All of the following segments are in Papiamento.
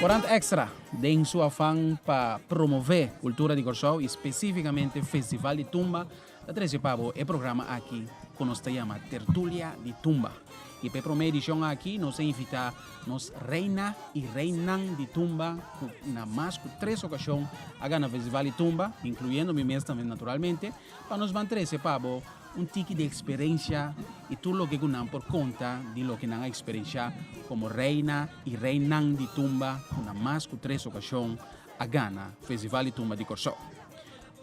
Korant Extra den su afan pa promové kultura di Kòrsou i spesífikamente Festival di Tumba ta trese pa bo e programa aki ku nos ta yama Tertulia di Tumba. I pa e promé edishon aki nos a invitá nos reina i reinan di tumba ku na mas ku tres okashon a gana Festival di Tumba, inkluyendo mi mes tambe naturalmente, pa nos ban trese pa bo un tiki di eksperensia i tur loke ku nan por konta di loke nan a eksperenshá komo reina i reinan di tumba ku na mas ku tres okashon a gana Festival di Tumba di Kòrsou.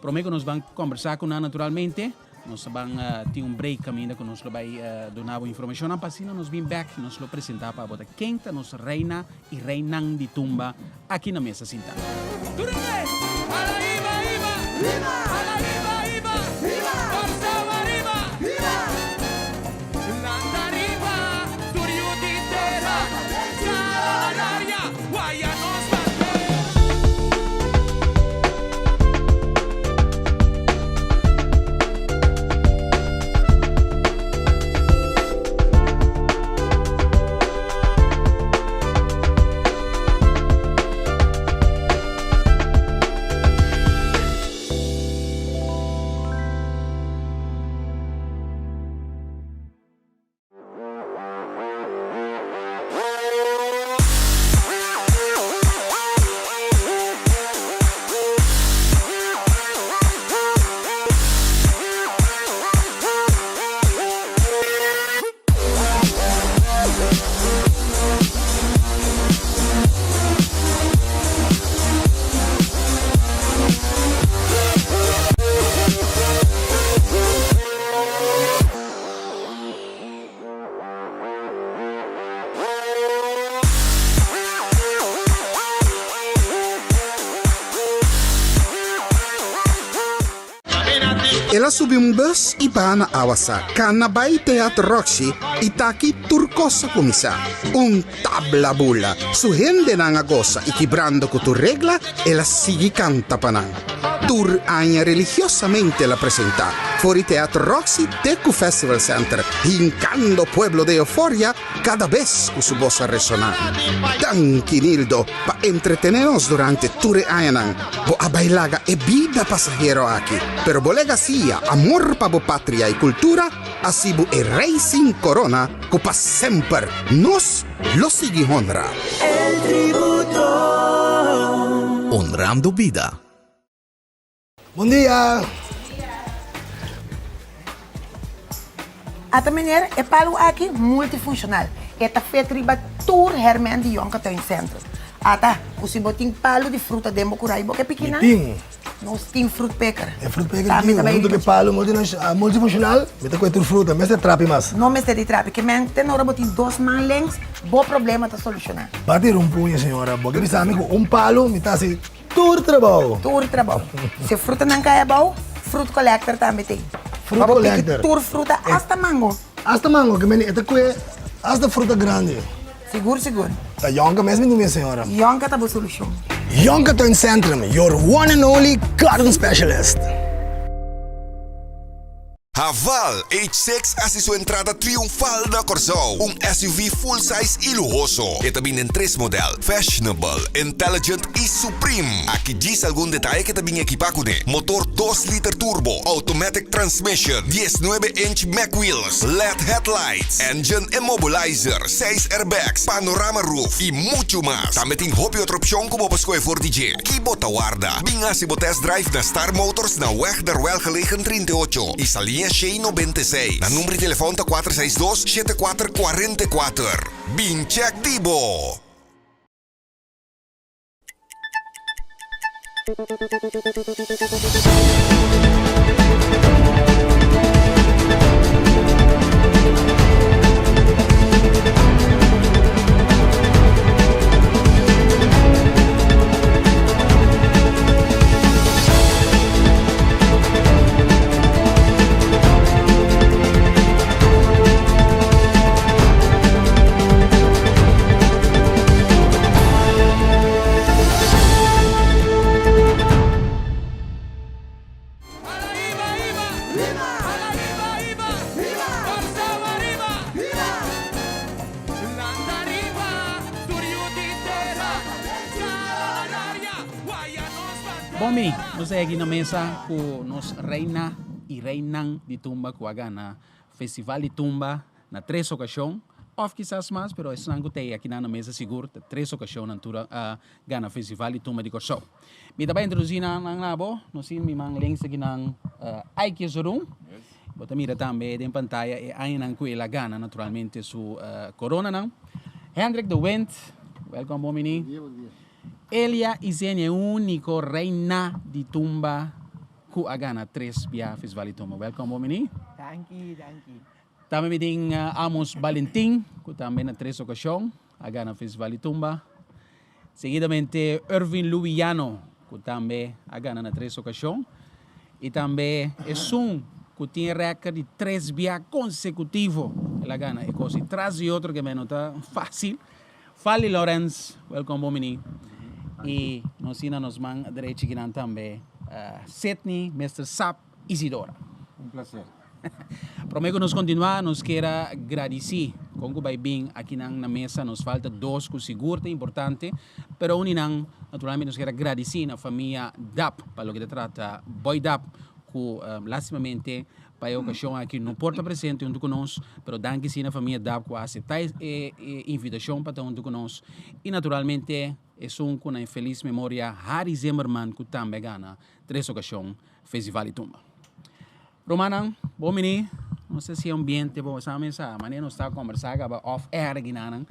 Promé ku nos ban kòmbersá ku nan naturalmente, nos ta ban tin un break kaminda ku nos lo bai duna bo informashonnan pa asina nos bin bèk i nos lo presentá pa bo ta ken ta nos reina i reinan di tumba aki na mesa sintá. El a subi un bus i baha na Awasa, kana bai Teatro Roxy i taki tur kos a kuminsá. Un tabla bula, su hendenan a gosa i kibrando ku tur regla el a sigui kanta pa nan. Tur aña religiosamente el a presentá, for di Teatro Roxy te ku Festival Center, hinkando pueblo den euforia kada bes ku su bos a resoná. Danki Nildo pa entretené nos durante tur e añanan. Bo a bai laga e bida pasahero aki, pero bo legasia, amor pa bo patria i kultura, a sibu e rei sin korona ku pa semper nos lo sigui honra. El tributo. Honrando bida. Bon dia. Ata meneer, e palu aki multifunshonal. E ta fet riba tur hèrmènt di Jonker Tuincentrum. Ata, ku si bo tin palu di fruta den bo kurai bo ke piki nan? Mi tin. Nos tin fruit picker. E fruit picker tin, huntu ku e palu multifunshonal, mi ta kohe tur fruta, mester trapi mas. No mester di trapi, ke men te ora bo tin dos man lengs, bo problema ta solushoná. Bati un puña, señora, bo ke bisa mi ku un palu mi ta hasi tur trabou. Tur trabou. Si frutanan kai abou, fruit collector tambe tin. Fruit collector. Pa bo piki tur fruta, asta mango. Asta mango, ke men e ta kohe asta fruta grandi. Sigur sigur. Ta Yonka mes mi di mi señora. Yonka ta bo solucion. Yonka Tuincentrum, your one and only garden specialist. Haval H6 hasi su entrada triunfal na Kòrsou, un SUV full size i luhoso. E ta bini den tres modèl, Fashionable, Intelligent i Supreme. Aki djis algun detaye ku e ta bini ekipá kuné, motor dos liter turbo, automatic transmission, diesnuebe inch mag wheels, led headlights, engine immobilizer, seis airbags, panorama roof i muchu mas. Tambe tin hopi otro opshon ku bo por skohe for di dje. Ki bo ta warda? Bin hasi bo test drive na Star Motors na Weg der Welgelegen 38 i Saliña Shei 96. Nan number di telefòn ta 462 74 44. Bin chèk di bo! Bon mi, nos ta aki na mesa ku nos reina i reinan di tumba ku a gana Festival di Tumba na tres okashon, òf kisas mas, pero esnan ku ta ei akinan na mesa sigur ta tres okashon nan tur a gana Festival di Tumba di Kòrsou. Mi ta bai introdusí nan na bo, nos tin mi man links akinan Aike Zorun. Bo ta mira tambe den pantaya e añanan ku el a gana naturalmente su koronanan. Hendrik de Windt, welkom bon bini. Elia Isenia e uniko reina di tumba ku a gana tres bia Festival di Tumba. Welkom bon bini. Danki, danki. Tambe mi tin Amos Balentin ku tambe na tres okashon a gana Festival di Tumba. Seguidamente Irvin Lubiano ku tambe a gana na tres okashon i tambe esun ku tin e rèkòrt di tres bia konsekutivo el a gana e kos i tras di otro ke no ta fásil. Fally Lorenz, wèlkòm bon bini. I nos tin na nos man drechi kinan tambe Sidney Mister Sap Isidora. Un plaser. Prome ku nos kontinuá nos kier a gradisí kon ku bai bin akinan na mesa. Nos falta dos ku sigur ta importante, pero un di nan naturalmente nos kier a gradisí na famia Dap pa loke ta trata Boy Dap ku lastimamente pa e okashon aki no por ta presente huntu ku nos, pero danki si na famia Dap ku a aseptá e invitashon pa ta huntu ku nos i naturalmente esun ku na infelis memoria Harry Zimmerman ku tambe a gana tres okashon Festival di Tumba. Rumannan, bon bini. No sé si ambiente bo sa men sa, manera nos ta conversa caba off air ginanan.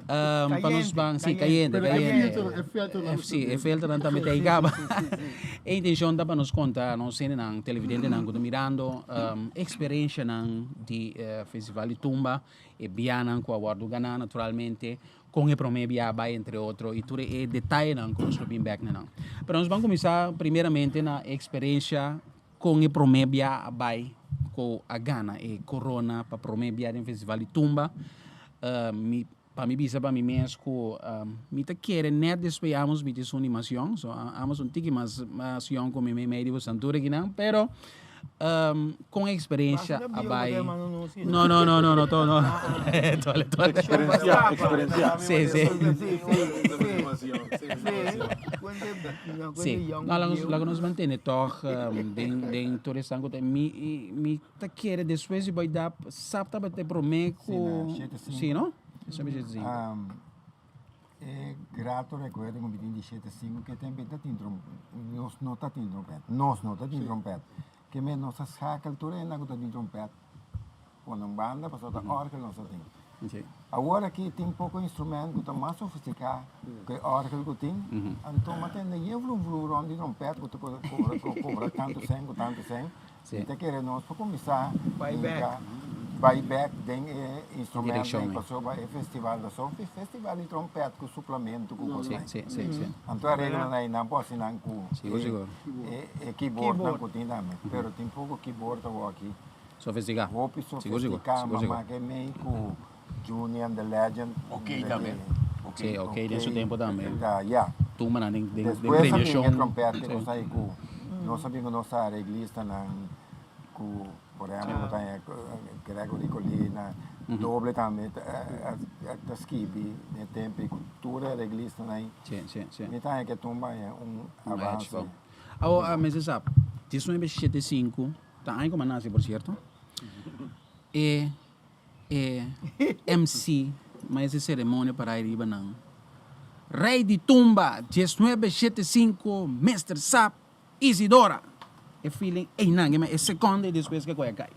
Um, pa nos ban, sí, cayente, cayente. Sí, e filternan tambe ta caba. E intencion ta pa nos conta nos hendenan, televidentenan cu ta mirando, um, experiencianan di eh, Festival di Tumba, e bianan cu a wordo gana naturalmente, con e prome bia bay entre otro y tur e detayenan cu nos lo bin bek na nan. Pero nos ban cuminsa primeramente na e experiencia Kon e promé bia a bai ku a gana e korona pa promé bia den Festival di Tumba? Mi pa mi bisa pa mi mes ku mi ta kere nèt despues amos mi tin su animacion, so amos un tiki mas mas yòn ku mi meimei di bo santura kinan, pero kon e eksperensia a bai? No no no no no to no tole tole. Eksperensia eksperensia. Si si. Sí, no, laga nos, laga nos mantene tòg den, den tur esnan ku ta, mi, mi ta kere despues di Boy Dap, Sap tabata e promé ku, Sí, na shete sinku. sí no? Shete sinku. E grato rekuerdo ku mi tin di shete sinku ke tempu e ta tin trom, nos no ta tin trompèt, nos no ta tin trompèt, ke men nos a schakel tur hende ku ta tin trompèt pone un banda pasobra ta òrgel nos ta tin. Awor aki tin poko instrument ku ta mas sofistiká ku e òrgel ku tin, anto mi a tende yen vlu vlu rònt di trompèt ku ta kobra tantu sèn ku tantu sèn, mi ta kere nos por kuminsá hinka bai bèk den e instrumentnan pasobra e festival ta so festival di trompèt ku suplamentu ku kosnan. Anto areglonan ei nan por hasi nan ku e keyboardnan ku tin tambe, pero tin poko keyboard awor aki. Sofisticá. Hopi sofisticá, mama ke mei ku Juni and the Legend. Ok tambe. Sí, ok den su tempo tambe. Ta, ya. Tumbanan den den Despues a bin premiacion. e trompet ke nos a ku nos a bin ku nos areglistanan ku por ehempel bo ta haña Gregory Colina, Doble tambe ta skibi den e tempo ei ku tur e areglistanan ei. Sí, sí, sí. Mi ta haña ke tumba haña un avance. Awor mester sa, diesnuebe shete sinku. Ta aña ku mi a nase por sierto. E e MC mas e seremonia para ai riba nan. Rei di tumba diesnuebe shete sinku Mister Sap Isidora. E feeling einan e sekonde despues ke koe a kai.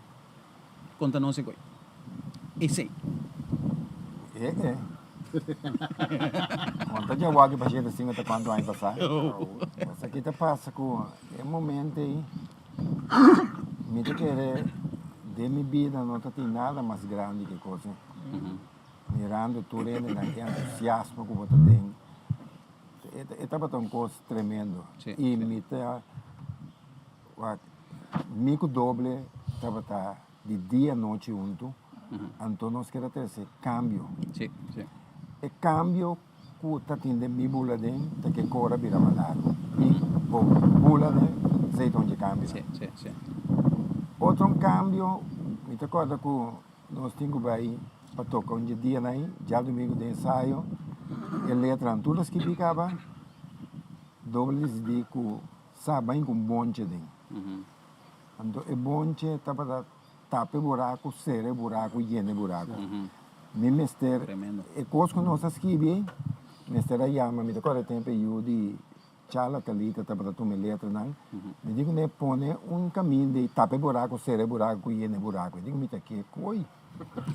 Konta nos e koe. Esei. E e. Konta dja wak pa shete sinku ta kuantu aña pasá. Esaki ta pasa ku e momento ei. Mi ta kere den mi bida no ta tin nada mas grandi ke kos ei. Mirando tur hendenan e entusiasmo ku bo ta den, e tabata un kos tremendo. I mi ta wak, mi ku Doble tabata di dia nochi huntu, anto nos keda trese kambio. E kambio Ku ta tin den mi bula den ta ke kora bira mas largu. Mi bo bula den sei ta un dje kambio. Sí, sí, sí. Otro un kambio, mi ta kòrda ku nos tin ku bai pa toka un dje dianan ei, djadumingu den ensayo, e letranan tur ta skibí kaba, Doble disidí ku sa bai ku un bonche den. Anto e bonche tabata tapa e buraku, sera e buraku, yena e buraku. Mi mester, e kos ku nos a skibi ei, mester a yama, mi ta kòrda e tempu e yu di Chala Talita tabata tuma e letranan, mi di kuné pone un kaminda i tapa e buraku, sera e buraku, yena e buraku. E di ku mi ta ke koi.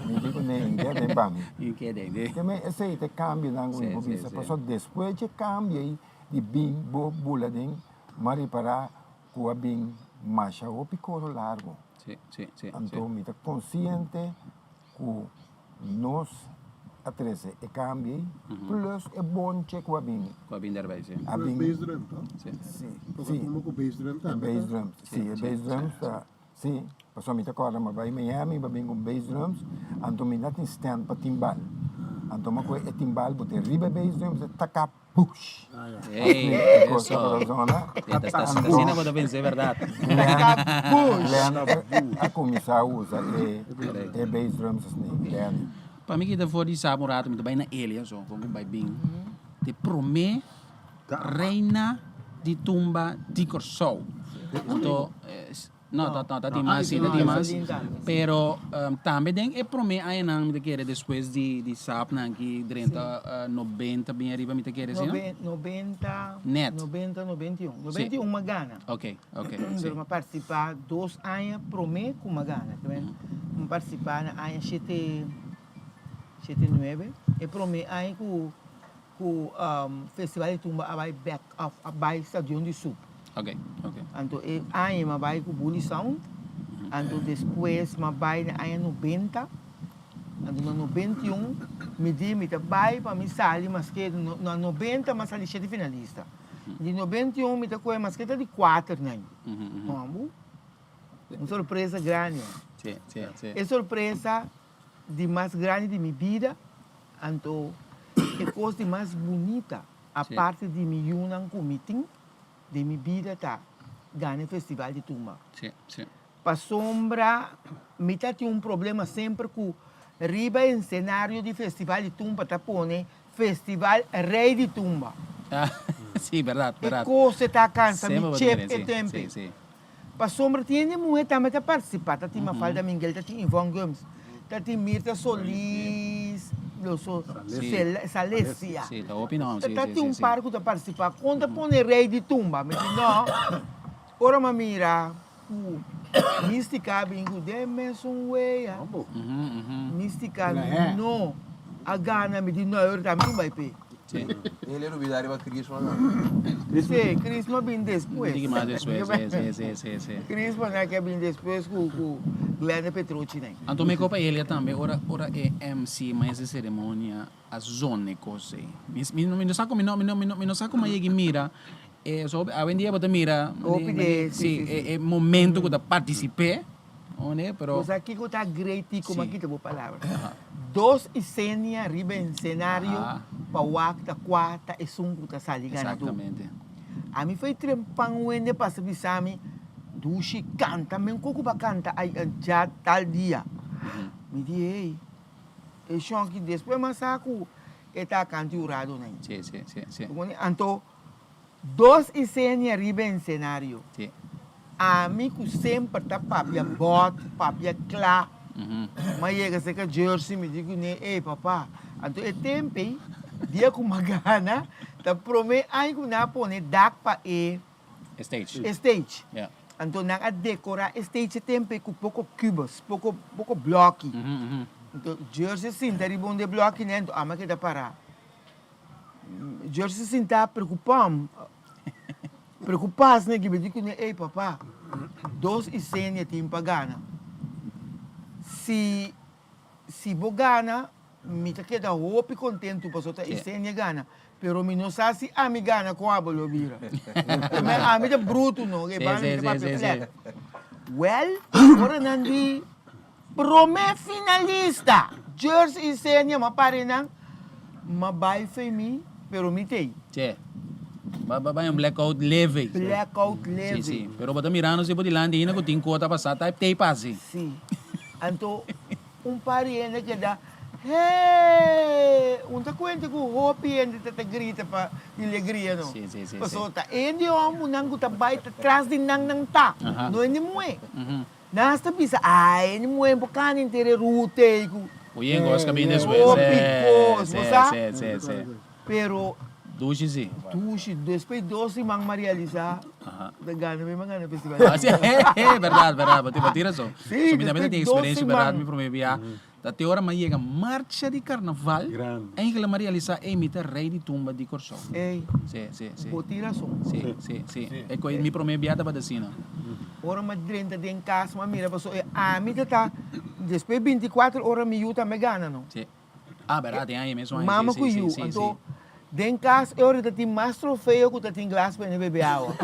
Mi di kuné in ke den pa mi. Te me esei ta e kambionan ku mi por bisa, pasobra despues dje kambio ei di bin bo bula den, mi a ripará ku a bin masha hopi koro largu. Anto mi ta konsiente ku nos a trese e kambio ei plus e bonche ku a bin. Ku a bin derbij, si. A bin. Bass drum, to? Si. Si. Toka tumba ku bass drum tambe, E bass drum, si. E bass drum ta, si. Pasobra mi ta kòrda mi a bai Miami, mi a bin ku bass drums, anto mi no tin stand pa timbal. Anto mi a kohe e timbal bote riba e bass drums, e taka. Push. Hey, eso. Asina bo ta pensa, verdad. Glenn a cuminsa usa e bass drums asina, Glenn. Pa mi kita for di saba un rato mi ta bai na Elia so con cu bai bin de prome reina di tumba di Corsou. Anto No, ta ta tin mas, si, ta tin mas. Pero tambe den e prome añanan mi ta kere despues di di sapnan ki drenta nobenta bien ariba mi ta kere si no? Nobenta, Net. nobenta, 91. 91 m'a gana. Ok, ok, si. Pero m'a participa dos aña prome ku m'a gana. M'a participa na aña shete, shete nuebe. E prome aña ku Ku festival di tumba a bai bek of a bai stadion di sup. Ok, ok. Anto e aña m'a bai ku Bully Sound, anto despues m'a bai na aña nobenta, anto na 91 mi di mi ta bai pa mi sali maske na nobenta m'a sali shete finalista, di 91 mi ta kohe maske ta di kuater nan, hombu, un sorpresa grandi. Si, si, si. E sorpresa di mas grandi di mi bida, anto e kos di mas bunita aparte di mi yunan ku mi tin den mi bida ta gana e festival di tumba. Pasobra mi ta tin un problema semper ku riba e scenario di festival di tumba ta pone festival rey di tumba. E kos ta kansa mi chep e tempe. Pasobra tin hende muhé tambe ta partisipá, ta tin Mafalda Minguel, ta tin Yvonne Gumbs, ta tin Mirta Solis, Salesia. Ta tin un par ku ta partisipá. Kon ta pone rei di tumba? Mi di no. Ora mi a mira ku Mística a bin ku den mesun wea. Mística no a gana. Mi di no, e ora tambe mi bai p'e. Sí. Ele olvida riba Christmas no. Sí, Christmas bin despues. Diki mas despues, sí, sí, sí, sí, sí. Christmas na ke bin despues ku ku Glenda Petrucci nen. Anto mi kopa Elia tambe ora ora e MC maes di ceremonia a zona e kos ei. Mi mi mi no sa mi no mi no mi no sa como a yega i mira e so awendia bo ta mira Hopi de sí e e momento ku ta partisip'é. One, pero. Bo sa kiko ta great i como a kita bo palabra. Dos isenia riba ensenario pa wak ta kua ta esun ku ta sali ganadó. Exactamente. Ami fei trempan wende pasa bisa mi, Dushi kanta men koko ba kanta ay dja tal dia. Mi di ey, e shonki despues mi a sa ku e ta kanta yurado nan. Si, si, si, si. Anto Dos isenia riba ensenario. Sí. Ami ku semper ta papia bòt, papia kla. M'a yega serka Jersey, mi di kuné, Ey papa, anto e temp ei, dia ku m'a gana, ta promé aña ku nan a pone dak pa e. E stage. E stage. Ya. Anto nan a dekorá e stage e temp ei ku poko kubus, poko, poko blòki. Anto Jersey sinta riba un di e blòkinan, anto ami a keda pará. George sinta preocupam, preocupas ne gibi di cune ey papa dos isenia tin pa gana si si bo gana mi ta keda hopi contento pasobra ta isenia gana pero mi no sa si ami gana con abo lo bira ami ta bruto no e banda mi ta papia flat well ora nan di Prome finalista! Jersey Isenia, m'a pare nan, m'a bai fe mi, pero mi t'ei. Che. Ba ba un blackout leve. Blackout leve. Si, si. Pero bo ta mirando si bo dilanti ainda ku tin kota pasá ta tape hasi. Si. Anto un par di hende keda, Hee! Un ta kuenta ku hopi hende ta ta grita pa di legria no. Si, si, si. Pasobra ta hende hòmbernan ku ta bai ta tras di nan nan ta, no hende muhé. Nan hasta bisa, Ai, hende muhé por kanda henter e ruta ei ku. Oye, kos ka bin despues. Hopi kos, bo sa? Si, si, si. Pero. Dushi si. Dushi. Despues dos siman m'a realisa ku ta gana mi m'a gana festival. Ah si, berdad, berdad, bo tin rason. Si, So mi tambe ta despues tin dos experiencia berdad siman. mi prome bia. Ta te ora m'a yega marcha di carnaval, eigenlijk m'a realisa ey mi ta rey di tumba di Corsou. Ey, Si, si, si. bo tin rason. Si, si, si. E koe mi prome bia tabata asina. Ora m'a drenta den cas m'a mira paso e ami ta ta despues binticuater ora mi yu tambe gana no. Si. Ah, berdad, den aña mes un aña. Mama Sí, ku sí, yu. sí, sí. Anto, den kas e ora ta tin mas trofeo ku ta tin glas pa hende bebe awa.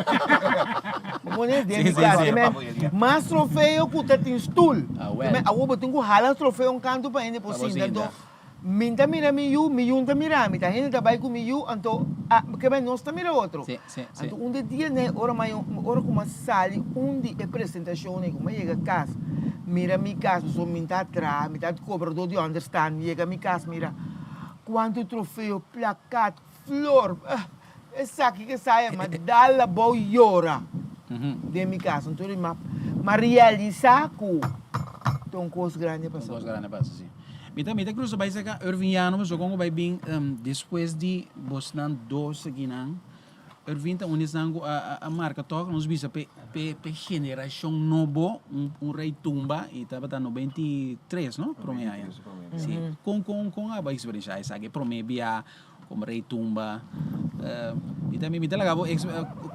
Bo pone den Sí, mi sí, kas, sí. ke men mas trofeo ku ta tin stul. Ah, Ke wèl. men awor bo tin ku hala trofeo un kantu pa hende por Pa bo sinta. sinta. Anto, mi ta mira mi yu, mi yu no ta mira mi. Ta hende ta bai ku mi yu, anto, ah, ke men nos ta mira otro. Sí, sí, sí. Anto, un di e dianan ora mi ora ku mi a sali un di e presentashonnan ku mi a yega kas, mira mi kas pasobra mi ta traha, mi ta kobradó di ònderstan, mi yega mi kas mira kuantu trofeo, plakat, flor, esaki ku esaya, mi a dal abou yora den mi kas. Anto mi a realisá ku ta un kos grandi a pasa. Un kos grandi a pasa, si. Mi ta mi ta krusa bai saka Irving Yano pasobra kon ku bai bin despues di bosnan dos akinan. Ervin ta un esnan ku a a marka tòg, nos bisa p'e p'e p'e generashon nobo un un rei tumba i tabata 93 no promé aña si kon kon kon abo a eksperenshá esaki e promé bia komo rei tumba mi ta mi ta laga bo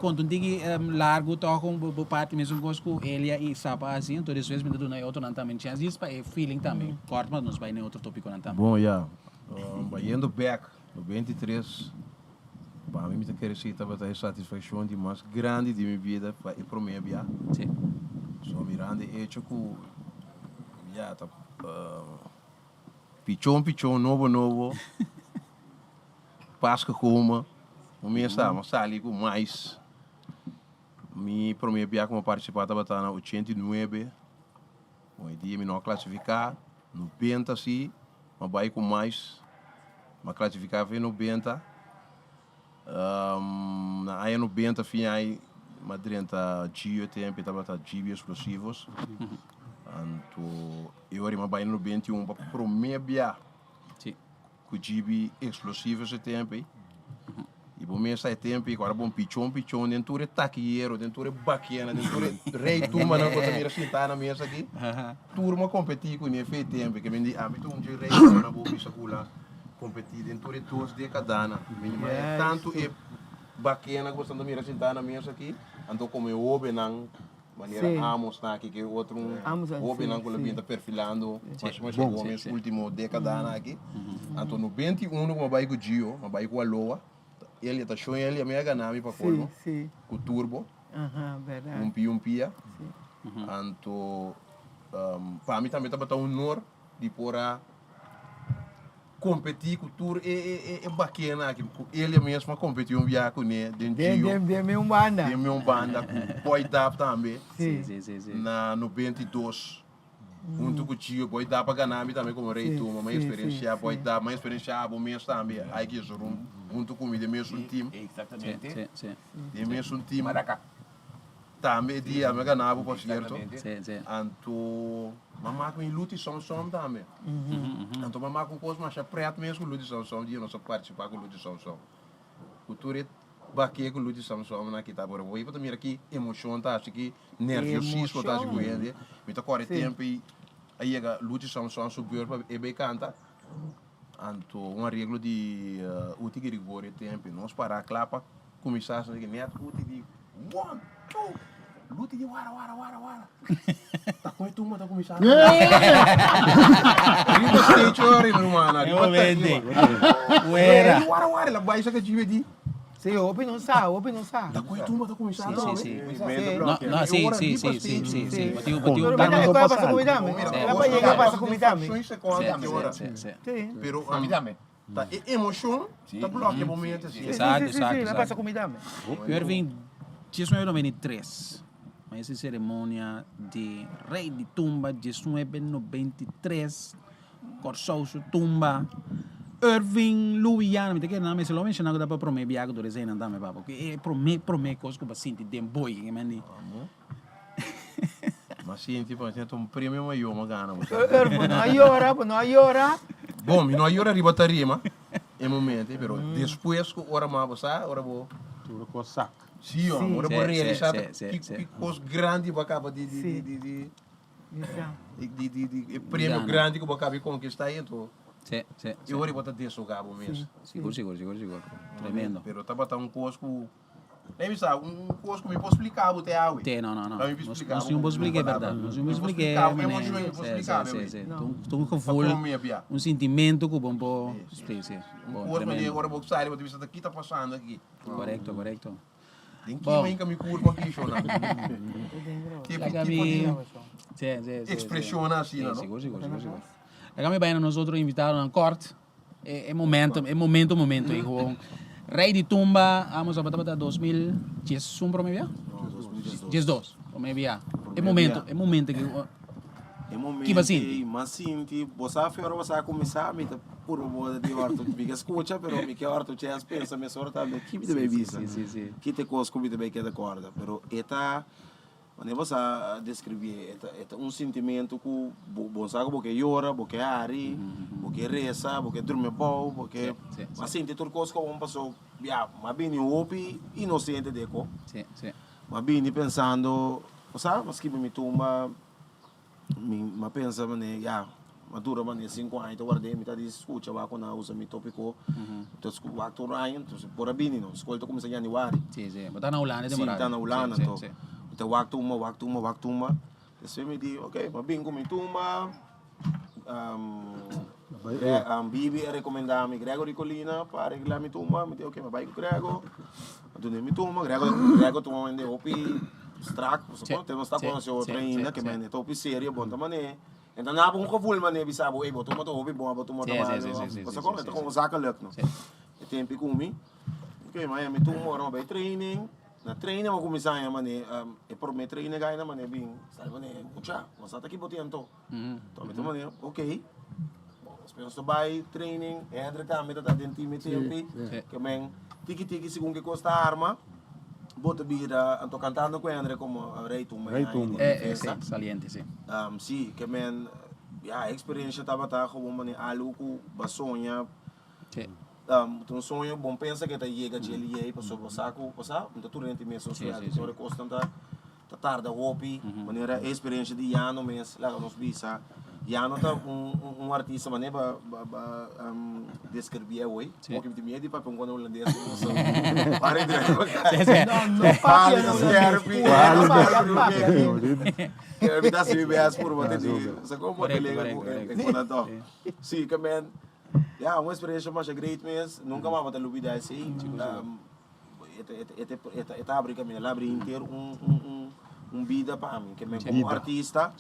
konta un tiki largu tòg kon bo parti mesun kos ku Elia i Sapa a hasi anto despues mi ta duna e otronan tambe chèns djis pa e feeling tambe kòrt mas nos bai na e otro topikonan tambe. Bon ya bayendo bèk 93 Pa mi, mi ta kere si tabata e satisfakshon di mas grandi di mi bida pa e promé bia. Sí. So mirando e echo ku ya ta pichon pichon, nobo nobo, Paska koma, mi mes sa, mi a sali ku mais. Mi promé bia ku mi a partisipá tabata na 89. Bon, e dia mi no a klasifiká, 90 si, mi a bai ku mais. Mi a klasifiká for e 90. Na aña 90 fin ai mi a drenta Gio tempu e tabata GB Explosivos. Anto e ora mi a bai na 91 pa promé bia. Ku GB Explosivos e tempu ei. I bo mesa e tempu ei ku ora bon pichon pichon den tur e takiyero, den tur e bakiana, den tur e rei tumbanan ku ta mira sintá na mesa aki. Tur bo a kompetí ku ne fe e tempu ei. Ke men di ami ta un dje rei tumbanan bo bisa ku la kompetí den tur e dos dekadanan. Ma e tantu e bakiana ku bo ta mira sintá na mesa aki, anto komo e hobennan Manera Amos ta aki ke otro hobennan ku lo bin ta perfilando mas mas Gomez ultimo dekadanan aki. Anto 91 ku mi a bai ku Gio, mi a bai ku Aloa, Elia ta shon Elia mi a gana mi pa kolmo ku Turbo, un pia un pia. Anto pa mi tambe tabata honor di por a Competi cu tur e e e bakenan aki cu Elia mesmo a competi un biaha cune den Gio. Den den mi un banda. Den mi un banda cu Boy Dap tambe. Si. Si si si. Na 92 hunto cu Gio Boy Dap a gana mi tambe como Rey Tuma. Mi a experiencia Boy Dap, mi a experiencia abo mes tambe Ike Jesurun hunto cu mi den mesun team. Exactamente. Si si. Den mesun team. Maraca. Tambe e dia mi a gana bo por cierto. Si si. Anto m'a mak mi Luti Som Som tambe. Anto m'a mak un kos masha pret mes ku Luti Som Som dia nos a participa ku Luti Som Som. Ku tur e bake ku Luti Som Som nan kita por bo ta mira ki emocion ta haci ki nerviosismo ta haci ku hende. Mi ta kore tempo y a yega Luti Som Som su beurt pa e bay kanta. Anto un areglo di Uti Gregorio tempo y nos para kla pa Kuminsá asina ki nèt Ruti di one, two, Ruti di wara wara wara wara. Ta kon e tumba ta kuminsá. Riba stage ora mi rumannan, riba tarima. Wera. Wara wara, el a bai saka djibe di. Sí, hopi no sa, hopi no sa. Ta kon e tumba ta kuminsá. Sí, sí, sí. Sí. No, no, sí, sí, sí, sí, sí, sí. Bo tin, bo tin Pero un mira, e plan. koe a pasa ku mi tambe. El a yega a pasa ku mi tambe. Sí, sí, sí, sí. Sí. Pero A mi tambe. Ta e emocion ta blokia bo mente si. Exacto, exacto. Sí, sí, pasa cu mi tambe. Irving, 1993, ma ese ceremonia di Rey di Tumba, 1993, Kòrsou su tumba. Irving Louiana, mi ta kere nan mester lo menshoná ku ta pa promé biaha ku tur eseinan tambe papa. Ku e promé promé kos ku bo a sinti den boi ke men di. Mi a sinti pa mi ta un premio mayor mi a gana. Irv, bo no a yora, bo no a yora. Bon, mi no a yora riba tarima e momento, pero despues ku ora mi a sa, ora bo. Tur kos sak. Sí, ora bo realisá ki kos grandi bo a kaba di di di di. Di di di e premio grandi ku bo a kaba di konkistá ei anto Sí, sí, e ora bo ta desogá bo mes. Sigur, sigur, sigur, sigur. Tremendo. Pero tabata un kos ku, mi bisa, un kos ku mi por splika bo te awe. Te, no, no, no. Nos tin por splika e bèrdat. Nos tin por splika e manera. Sí, sí, sí, sí. Ta un gevoel, un sintimentu ku bo por splika, sí. Un kos manera ora bo sali bo ta bisa ta ki ta pasando aki. Korekto, korekto. Den ki manera mi kurpa aki shona? Ki tipo di ekspreshon asina, no? Sigur, sigur, sigur, sigur. Laga mi bai na nos otro invitadonan kort. E momento, e momento, momento ei gewoon. Rey di Tumba, amos a tabata 2011 prome bia? 2012 prome bia. E momento, e momento ki E momento ei m'a sinti, bo sa fe ora bo sa kuminsá mi ta purba bo di òrto, mi ke skucha pero mi ke òrto chèns pensa mesora tambe ki mi ta bai bisa, ki ta e kos ku mi ta bai keda kòrda. Pero e ta, manera bo sa deskribié, e ta e ta un sintimentu ku bo bo sa ku bo ke yora, bo ke hari, bo ke resa, bo ke drumi abou, bo ke, m'a sinti tur kos ku awor pasó, ya, m'a bini hopi inosente den e ko, m'a bini pensando, bo sa, m'a skibi mi tumba. Mi a pensa mane ya a dura mane sinku aña ta ward'é mi ta di skucha wak ku nan a usa mi topiko ta wak tur aña entonces por a bini no skol ta kuminsá yanüari. Sí sí bo ta na Hulanda e temporada. Sí mi ta na Hulanda anto mi ta wak tumba wak tumba wak tumba despues mi di ok mi a bin ku mi tumba Bibi a rekomendá mi Gregory Colina pa areglá mi tumba mi di ok mi a bai ku Grego. A duna mi tumba, Grego, Grego tuma un hende hopi strak, pasobra te no sta conoce otro ainda, ke men e ta hopi serio, bon ta mane, e ta naba un gevoel mane bisa bo, ey bo tumba ta hopi bon, bo tumba ta malo, pasobra kon e ta como zakelijk no. E tempi ku mi, ok, mi a mi tumba ora mi a bai training, na training mi a kuminsa haña mane, e prome training aina mane bin, sa mane, mucha, bo sa ta ki bo tin anto. Anto mi ta mane, ok, bon, despues nos ta bai training, Hendrik tambe ta ta den team e tempi, ke men tiki tiki segun ke kos ta arma, bo ta bira, anto kantando ku Hendrik komo Rey Tumba Rey Tumba. E saliente, si. Si, ke men, ya, e eksperensia tabata gewoon mane algu ku bo a soña, ta un soño, bo pensa ke ta yega dje liei, pasobra bo sa ku, bo sa, no ta tur hende mes un suerte, tur e kosnan ta. Ta tarda hopi, manera e experiencia di Jano mes laga nos bisa. Jano ta un un artista manera ba ba ba describie awey. Como que mi tin miedo di papia un kona hulandes ku nos pari direct pa kai. No, no papia na hulandes puro, no papia papia. Mi ta hasi mi best puro pa tende sa como bo telenga ku e kona to. Si ke men ya un experiencia masha great mes, nunca mas bo ta lubida esey. E ta abri kaminda, el a abri henter un bida pa mi. Ke men komo artista,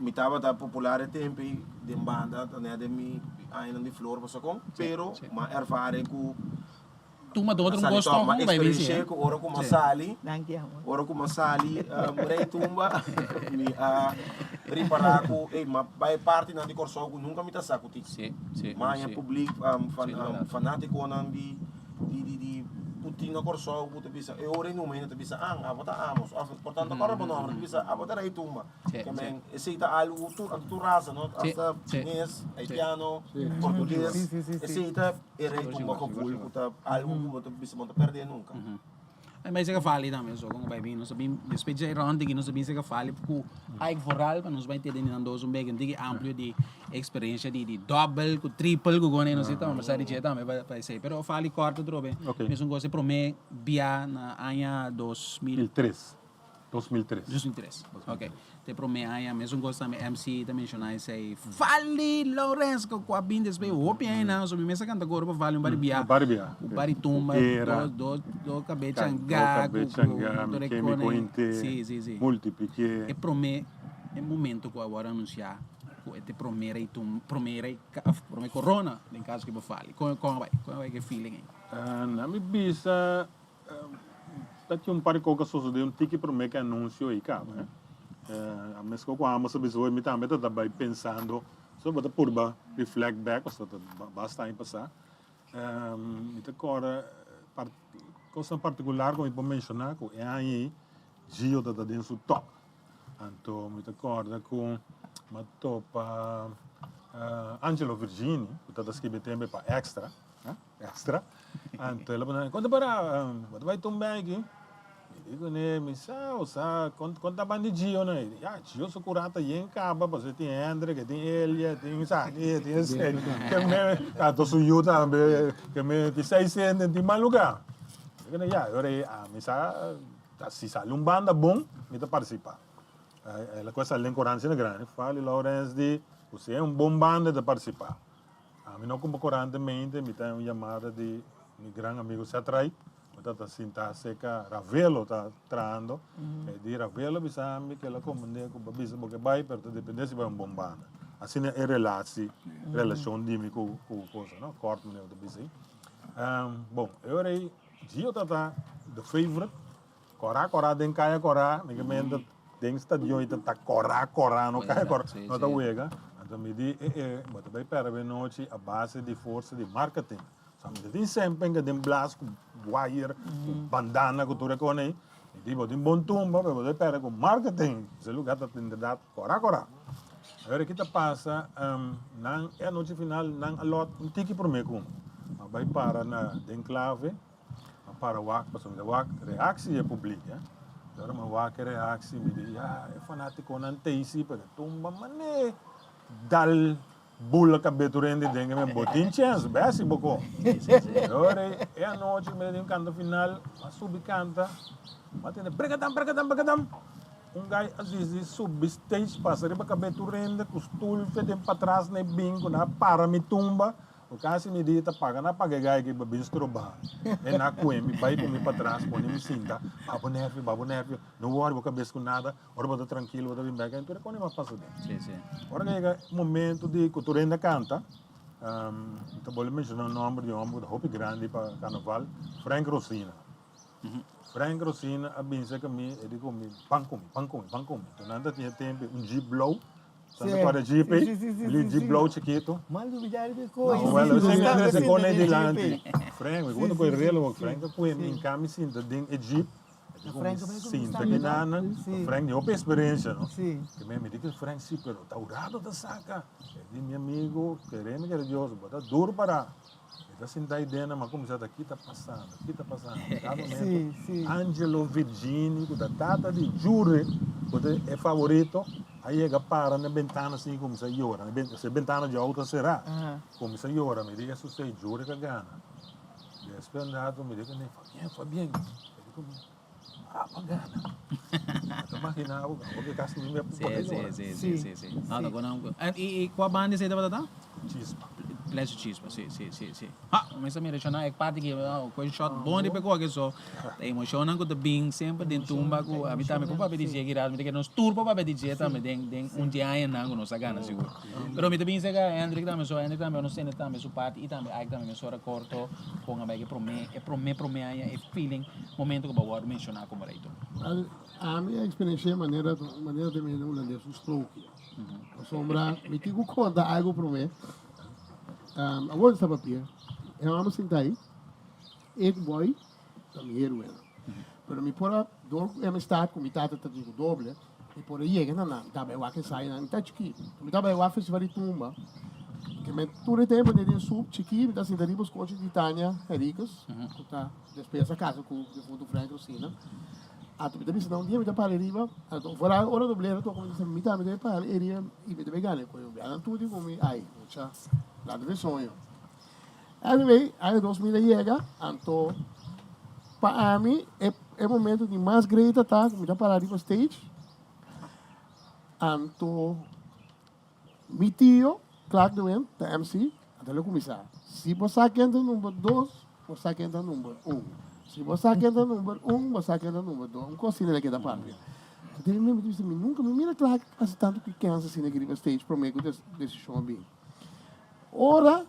mi tabata popular e tempu ei den banda, ta den mi añanan di flor pasobra kon, pero mi a ervare ku Tuma do otro un gosto mi a eksperensh'é ku ora ku mi a sali, ora ku mi a sali Rei Tumba, mi a ripará ku ey mi a bai partinan di Kòrsou ku nunka mi ta sa ku tin. Mi a haña publik, fanátikonan di. Di di di ku tin na Kòrsou ku ta bisa e ora e numa hende ta bisa an abo ta Amos òf por tanto kòrda bo nòmber ta bisa abo ta Rei Tumba ke men esei ta algu ku tur anto tur rasa no asta chines haitiano portugues esei ta e Rei Tumba gevoel ku ta algu ku bo ta bisa bo no ta pèrdè nunka. Ai bai sega fali tambe so kon bai bin nos a bin despues dje round diki nos a bin sega fali ku Ike vooral pa nos bai tene nan dos un bek un tiki amplio di experiencia di di dobbel ku triple ku gone nos ta sa di dje tambe pa pa esei pero fali korto atrobe mesun kos e prome bia na aña 2000 Tres. 2003. 2003, ok. Te prome aña, mesun cos tambe MC ta menciona esey. Fali Lourens, cu a bin despues hopi añanan, so mi mes a canta coro pa Fali un bari bia. Un bari bia. Un bari tumba, Era. dos, dos, dos cabe Dos changa, cabe cu, cu, changa, cu mi ke mi mi cointe, Si, si, si. multiplique. E prome, e momento cu a worde anuncia. ku e ta e promé rei tum promé rei òf promé korona den kaso ku bo fali. Kon kon a bai? Kon a bai ku e feeling ei? Na mi bisa ta tin un par di kos ku a sosodé un tiki promé ku e anunsio ei kaba. Meskos ku Amos a bisa hoy mi tambe ta ta bai pensando so bo ta purba reflect back pasobra ta basta aña pasá. Mi ta kòrda kosnan partikular ku mi por menshoná ku e aña ei Gio ta ta den su top. Anto mi ta kòrda ku mi a topa Angelo Virgini ku ta ta skibi tempu pa Extra, Extra. Anto el a puntra mi, Kon ta para? Bo ta bai tumba aki? Mi di kuné, mi sa, o sa, kon kon ta banda di Gio nan? E di, ya, Gio su kurá ta yen kaba pasobra e tin Hendrik, e tin Elia, e tin esaki, e tin esei. Ke me, anto su yu tambe, ke me tin seis hende, tin mal lugá. Mi di kuné, ya, e ora ei ami sa. Ta si sali un banda bon, mi ta partisipá. El a kue sali den korant asina grandi. Fali Laurens di ku si e un bon banda e ta partisipá. Ami no kumpra korant mente, mi ta un yamada di mi gran amigu Seth Wright, ku ta ta sintá serka Ravelo ta trahando. E di Ravelo bisa mi ku el a komprendé ku bo bisa bo ke bai, pero ta dependé si bai un bon banda. Asina e relasi, relashon di mi ku cosa no, kòrt manera bo ta bisa ei. Bon, e ora ei. Gio ta ta the favorite. Kora kora den kaya kora, mi ke menta den stadion i ta ta kora kora no kaya kora, no ta wega. Anto mi di e e bo ta bai perde be nochi a base di forsa di marketing. So mi ta tin semper ke den blas ku wire, ku bandana ku tur e kos ei. Mi di bo tin bon tumba pero bo ta bai perde ku marketing. Ese lugar ta inderdat kora kora. Awor ki ta pasa nan e anochi final nan a lot un tiki prome ku mi. A bai para na den clave a para wak pasobra mi ta wak reactie di e publiek eh. Ora mi a wak e reactie mi di ya e fanaticonan ta si pero e tumba mane dal bula kabe tur hende den e bo tin chens besi bo ko. Ora e anochi mi ta tin kanta final mi a subi kanta mi a tende brekatam brekatam brekatam. Un guy a disi subi stage pasa riba kabe tur hende ku stul fe den patras na e bin ku nan a para mi tumba ku kasi mi di ta paga nan a paga e guy aki pa bin stroba e nan a kue mi bai ku mi patras pone mi sinta babo nervio babo nervio no wori bo kabes ku nada ora bo ta trankilo bo ta bin bek tur e kos a pasa den ora ku a yega momento di ku tur hende a kanta mi ta bolbe menshona nomber di un homber ku ta hopi grandi pa karnaval Frank Rosina. Frank Rosina a bin serka mi, e di ku mi, Ban ku mi, ban ku mi, ban ku mi. Enton nan ta tin e tempu un jeep blou, sa ta kòrda jeep ei? Li jeep blou chikitu. No, wèl, esei mi a trese kòne dilanti. Frank, mi ku ta kohe relo, Frank a kohe mi, hinka mi sinta den e jeep, e di ku mi sinta kinanan, Frank tin hopi eksperensia, no? Ke mi di ku Frank, si, pero ta un rato ta saka. E di, mi amigo, kere mi kere Dios, bo ta duru pará. Mi ta sinta ei den, mi a kuminsá ta ki ta pasando, ki ta pasando. Dado momento, Angelo Virgini, ku ta tata di Jure, ku ta e favorito, a yega para na e bentana asin i kuminsá yora. E bentana di outo a será. Kuminsá yora. Mi di, Esun sei Jure ka gana. Despues un rato mi di kuné, Fabien, Fabien. E di ku mi, Apa gana. Bo ta imaginá bo, bo ke kasi mi mi a pone yora. Sí, sí, sí, sí. No, ta con Y, y cua banda esey tabata ta? Chispa. Pleasure Chispa, sí, sí, sí, sí. Ha, mi sa mira shona e parti ki cu e shot bon riba e koke so. Ta emocionnan cu ta bin semper den tumba cu ami tambe por papia di dje ki rato. Mi ta kere nos tur por papia di dje tambe den den un di añanan cu nos a gana sigur. Pero mi ta bin cerca Hendrik tambe so Hendrik tambe nos tene tambe su parti y tambe Ike tambe mesora corto con a bay cu e prome e prome prome aña e feeling momento cu bo a wordo menciona como rey tumba. Wel, ami a experiencia manera manera ta mira den hulandes un strookje. Pasobra mi tin ku konta algu promé. Awor mi sta papia, e hòmber sinta ei, e ku bòi ta mi héroenan. Pero mi por a, dor ku e amistad ku mi tata ta tin ku doble, mi por a yega na nan. Mi tabata wak ensayonan, mi ta chikí. Mi tabata wak festival di tumba, ke men tur e tempu den sup chikí mi ta sinta riba skochi di Tania Henriquez, ku ta despues a kasa ku defuntu Frank Rosina. Anto mi ta bisa, un dia mi ta para riba, anto foral ora doblero toka mi ta bisa, mi tambe ta para e riba i mi ta bay gana e koe. Nan tur di ku mi, ai, mucha, laga mi soño. Anyway, aña 2000 a yega, anto pa ami e e momento di mas great a ta ku mi ta para riba stage, anto mi tio, Clark de Wind, ta MC, anto el a kuminsá, si bo sa ken ta number dos, bo sa ken ta number un. Si bo sa ken ta number un, bo sa ken ta number dos. Un kos asina el a keda papia. Den mi mente mi bisa mi nunka mi mira Clark hasi tantu ku kèns asina aki riba stage promé ku desishon a bin. Ora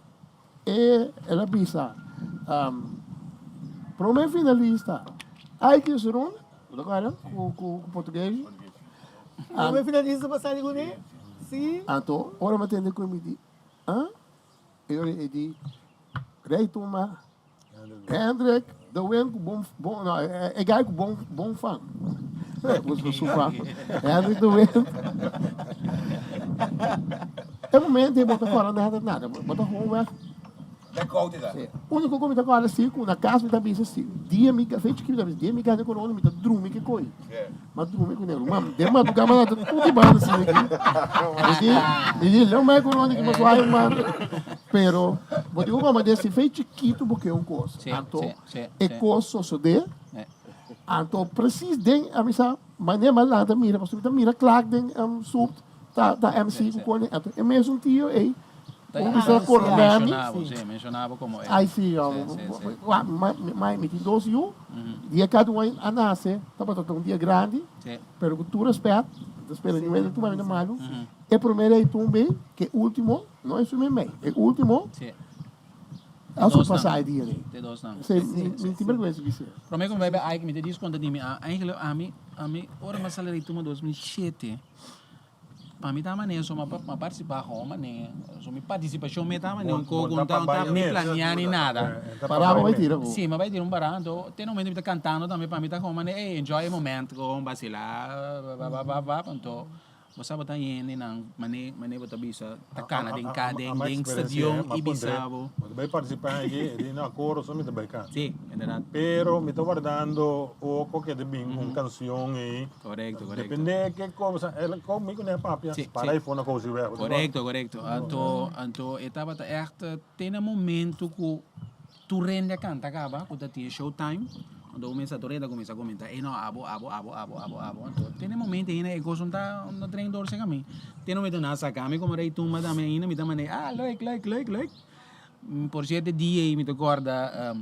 e el a bisa promé finalista Ike Jesurun, bo ta kòrda ku ku portugues? Promé finalista pa sali kuné? Si. Anto ora mi a tende ku mi di, ah? E ora e di, Rei tuma Hendrik de Win ku bon bon no e guy ku bon bon fan. Su fan. Hendrik de Win. E momento ei bo ta kòrda nada nada. Bo ta gewoon weg. Sí. Úniko ku mi ta kòrda si ku na kas mi ta bisa si dia mi fe chikito mi ta bisa dia mi gana korona mi ta drumi ke koi. Ma drumi ku ne ruman. Den madrugá mi a lanta tur di banda asina aki. Mi di, mi di, leu mai korona ki mas wai man. Pero, bo tin ku kòmba den si fe chikitu bo ke un kos. Anto, e kos sosodé. Anto, presis den, a mi sa, manera mi a lanta mira, pasobra mi ta mira Clark den supt, ta ta MC ku kone. Anto, e mesun tio ei, un bisa korona mi. Ai si, mi mi tin dos yu. Dia cada un a nace tabata ta un dia grandi, pero cu tur respet, mi ta spera niun hende tuma mi na malu, e prome rey tumbe cu e ultimo, no e sume mei, e ultimo a surpasa e dia rey. Esey mi tin berguensa di bisa. Prome cu mi bai bay Ike mi ta disconta di mi, eigenlijk ami, ami ora mi a sali rey tumba 2007. Pa mi ta manera so m'a participa gewoon manera so mi participacion mi ta manera un coco un ta un ta ni planea ni nada. Pará bo bai tira bo. Si m'a bai tira un pará anto te momento mi ta cantando tambe pa mi ta gewoon manera ey enjoy e moment gewoon basila babababab anto bo sa bo ta yende nan mane mane bo ta bisa ta cana den ca den den stadion y bisa bo. Bo ta bai participa aki e di na coro so mi ta bai canta. Si inderdaad. Pero mi ta wardando oco ke ta bin un cancion ey. Correcto, correcto. Depende ke cosa, el ko mi kuné papia, Sí, para sí. i fona kosi weg. Correcto, correcto. Anto, anto e tabata echt te na momento ku tur hende a kanta kaba, ku ta tin e showtime, anto kuminsa tur hende a kuminsa komenta, ey no, abo, abo, abo, abo, abo, abo. Anto te na momento ainda e kos no ta, no ta den dor serka mi. Te na momento nan a saka mi komo rei tumba tambe ainda mi ta manera, ah, leuk, leuk, leuk, leuk. Por cierto e dia ei mi ta corda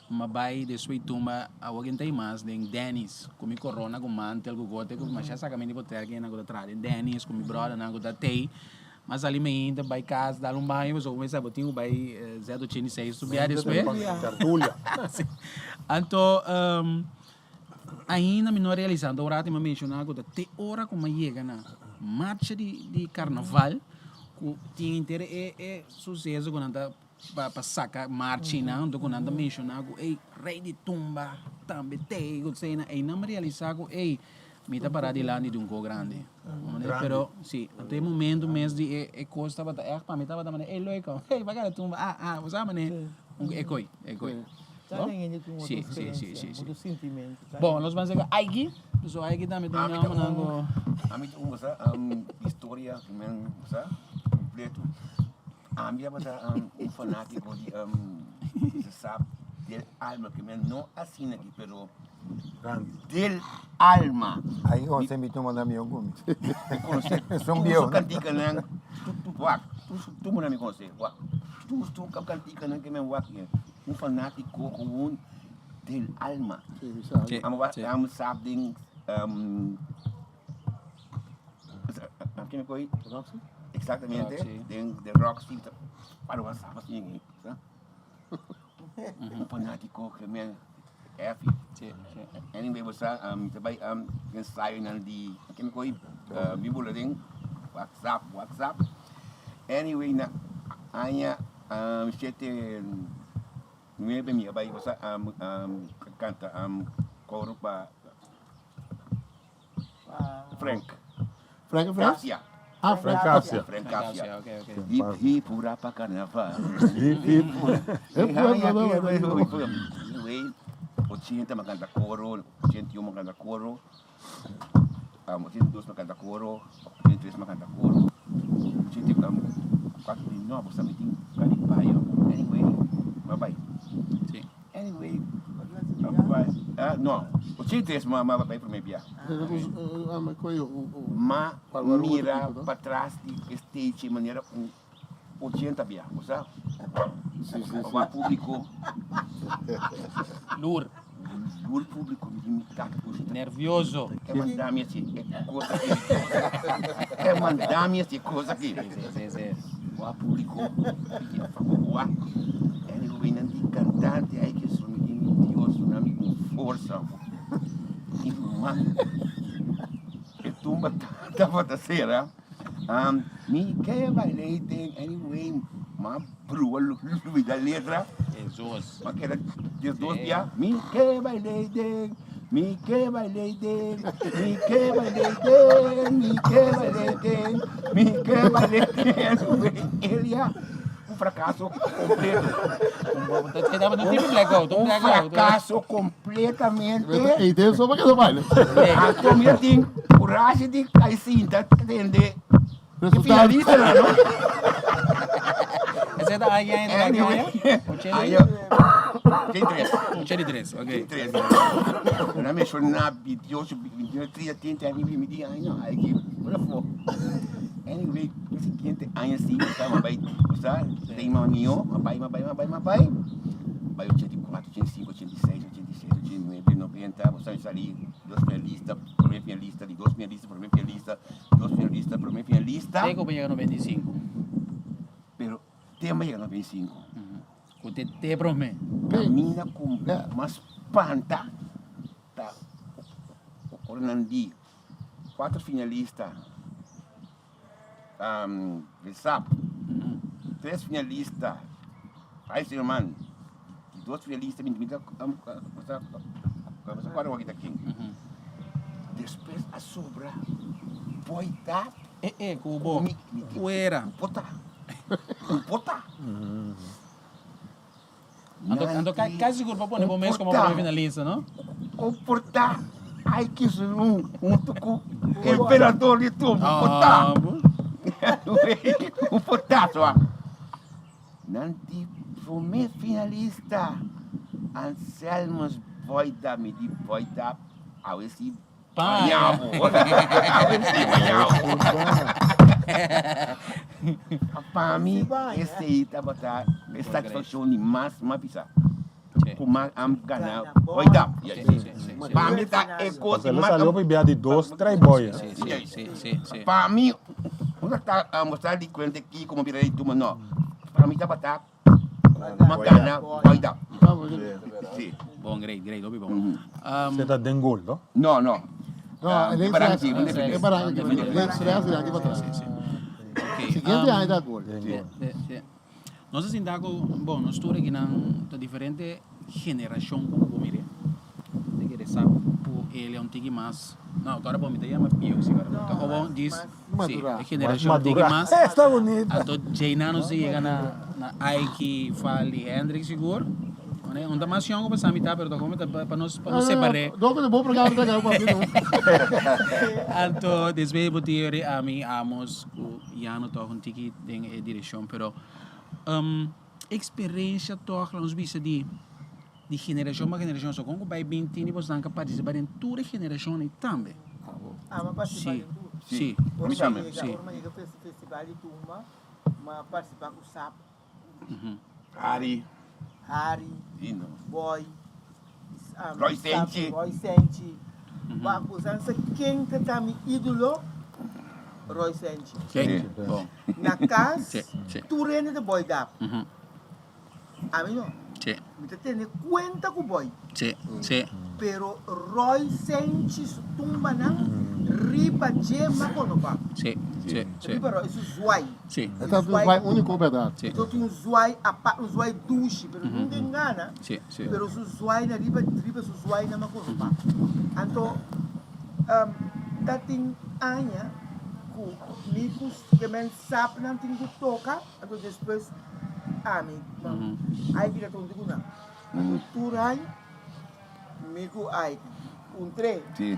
mi a bay despues tumba awo ken ta ei mas den Dennis cu mi corona cu mantel cu gote cu masha saca mi di hotel kennan cu ta traha den Dennis cu mi brothernan cu ta tey mi a sali mainta bay cas dal un baño pasobra mi sa bo tin cu bay Z 86 su bia despues anto ainda mi no a realisa anto ora mi a menciona cu ta te ora cu mi a yega na marcha di carnaval cu tin henter e e suceso cu nan ta pa pa saca marchinan anto cu nan ta menciona cu ey rey di tumba tambe tey cu esey ey nan mi realisa cu ey mi ta para dilanti di un co grandi pero si anto e momento mes di e e cos tabata echt pa mi tabata manera ey loco ey baka na tumba ah ah bo sa manera e coy e coy si si si si bon nos ban sega Aiki so Aiki tambe ta un homber nan cu Ami ta un bo sa historia men bo sa completo ami tabata un fanatico di sa del alma ke men no asina aki pero del alma. Ahí José mi tuma na mi ogun. Mi conoce Son tur bieu. su canticanan wak tur su tumba mi conoce wak tur su canticanan ke men wak un fanatico gewoon del alma. Sí, Amo sí. amo sap den Roxy? Exactamente, Roxy. den den Roxy ta para wan sap así sa. Un fanatico ke men Effie. Sí, sí. Anyway, bo sa mi ta bai ensayonan di ke mi koy mi bula den WhatsApp, WhatsApp. Anyway, na aña shete nuebe mi a bai bo sa kanta koro pa Frank. Frank en Frank? Kasia. Ah, Frank Kasia. Frank Kasia. Kasia, ok, ok. Hip hip hurra pa carnaval. Hip hip. Hip hip. Anyway, 80 mi a canta coro, 81 mi a canta coro, 82 mi a canta coro, 83 mi a canta coro, 84 no, bo sa mi tin cari payo. Anyway, mi a bay. Sí. Anyway, no, 83 mi a bay prome bia. Ma mira patras di e stage manera un 80 bia, bo sa? Wak publico. Lur. Lur públiko mi di mi tata ku si. Nervioso. E manda mi hasi e kos aki. E manda mi hasi e kos aki. Si, si. Wak públiko pidi a favor wak. Anyway nan di kantante ai ke so mi di mi Dios duna mi un forsa. Mi ruman e tumba tabata sera. Mi ke bail'é den anyway m'a brua lubida letra. Jesus. M'a keda diesdos bia. Mi ke bail'é den, mi ke bail'é den, mi ke bail'é den, mi ke bail'é den, mi ke bail'é den. Elia, un fracaso completo. Un fracaso completamente. Ei den so pa keda baile. Anto mi a tin kurashi di kai sinta tende e finalistanan no. Ese ta aña entra ki aña? Aña 83. 83, ok. 83. Nan a menshoná 28, 29, 30, 30 aña mi di ay no, ay ki por afó. Anyway, e siguiente aña si mi sa bai, sa, den mama mihó, m'a bai, m'a bai, m'a bai, m'a bai, bai 84, 85, 86, 87, 89, 90, bo sa mi sali dos finalista, prome finalista, di dos finalista, prome finalista, dos finalista, prome finalista. Te ku bo yega 95. Pero te mi yega 95. Ku te te prome. Kaminda ku mas spanta ta ora nan di kuater finalista Resap, tres finalista Iceman y dos finalista mi ta kuadra wak ta ken. Despues a sobra boy ta E e ku bo fuera. Un por ta. Un por ta. Anto, anto casi sigur pa pone bo mes como primer finalista, no? Un por ta. Ay kisu un hunto ku emperador di tur. Un por ta. Un por ta so. Nan di prome finalista Anselmus Boyda mi di Boyda awe si Bañabo. Awe si bañabo. Pa mi esei tabata e satisfakshon di mas mas bisa ku mas a gana Boyda. Pa mi ta e kos di mas. Salió pabia di dos trai boy. Pa mi no ta mostra di kuenta ki komo bira di tuma no. Pa mi tabata Kuma gana Boyda. Si. Bon, great, great, hopi bon. Se ta den gol, no? No, no. No, e links rechts, e baranka ki links rechts i aki patras. Siguiente aña ta gol. Nos a sinta ku, bon, nos tur akinan ta diferente generashon ku bo mira. Te kere sa ku el e un tiki mas, no, ora bo mi ta yama bieu si, pero ta gewoon djis, si, e generashon un tiki mas. Esta bonito. Anto djeinan nos a yega na na Aiki, Fali, Hendrik sigur. Un ta mas yòn ku pasá mitá, pero ta gewoon ta pa nos pa nos separ'é. No, no, bo programa ta kaba papi no. Anto despues bo tin yori ami, Amos ku Yano tòg un tiki den e direkshon, pero Experiencia toch laat nos bisa di di generacion pa generacion so con cu bay bin tin di bosnan ka participa den tur e generacionnan tambe. Ama participa Si den tur. si Ora si mi yega si. ora mi yega festival di tumba ma participa cu sap. Harry. Harry. Lindo. Boy. Roy Senchi. Roy Senchi. Ba kusan sa ken ta ta mi ídolo? Roy Senchi. Sí. Bon. Na kas, Sí, sí. tur hende ta boy dap. Ami no. Sí. Mi ta tene kuenta ku boy. Sí, sí. Pero Roy Senchi su tumbanan riba dje m'a konopa. Sí, sí, sí. Riba Roy su zwai. Sí. E ta un zwai úniko, bèrdat? Sí. E ta un zwai apart, un zwai dushi, pero nunca e gana. Sí, sí. Pero su zwai na riba, riba su zwai nan m'a konopa. Anto, ta tin aña ku mi ku ke men sapnan tin ku toka, anto despues ami, ai bira tonto ku nan. Anto tur aña mi ku ai un tre Sí.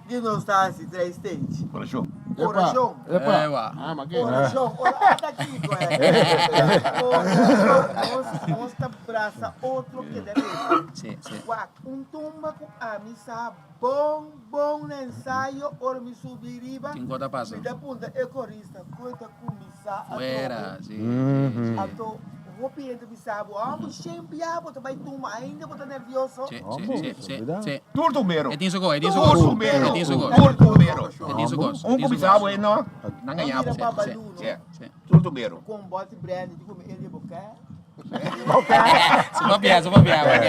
di nos ta hasi trei stage. Orashon. Orashon. Epa. Ewa. Ah, ma ke. Orashon. Ora ata kiko eh. Orashon. Nos, nos ta brasa otro keda resa. Sí, sí. Wak, un tumba ku ami sa bon, bon na ensayo, ora mi subi riba, Tin kos ta pasa. mi ta punta e korista, koe ta kuminsá atrobe. Fuera, sí, sí, sí. Anto. Hopi hende bisa bo, Amo, shen bia bo ta bai tuma, ainda bo ta nervioso? Sí, sí, sí, sí. Tur tumero. E tin su kos, e tin su Tur kos. tumero. E tin su kos. Tur tumero. E tin su kos. Un ku bisa bo e no, nan gaña bo. Mira Babalu, no? Sí, sí. Tur tumero. Kon bòti brandy, di kome el di bo kè. Su papia, su papia. El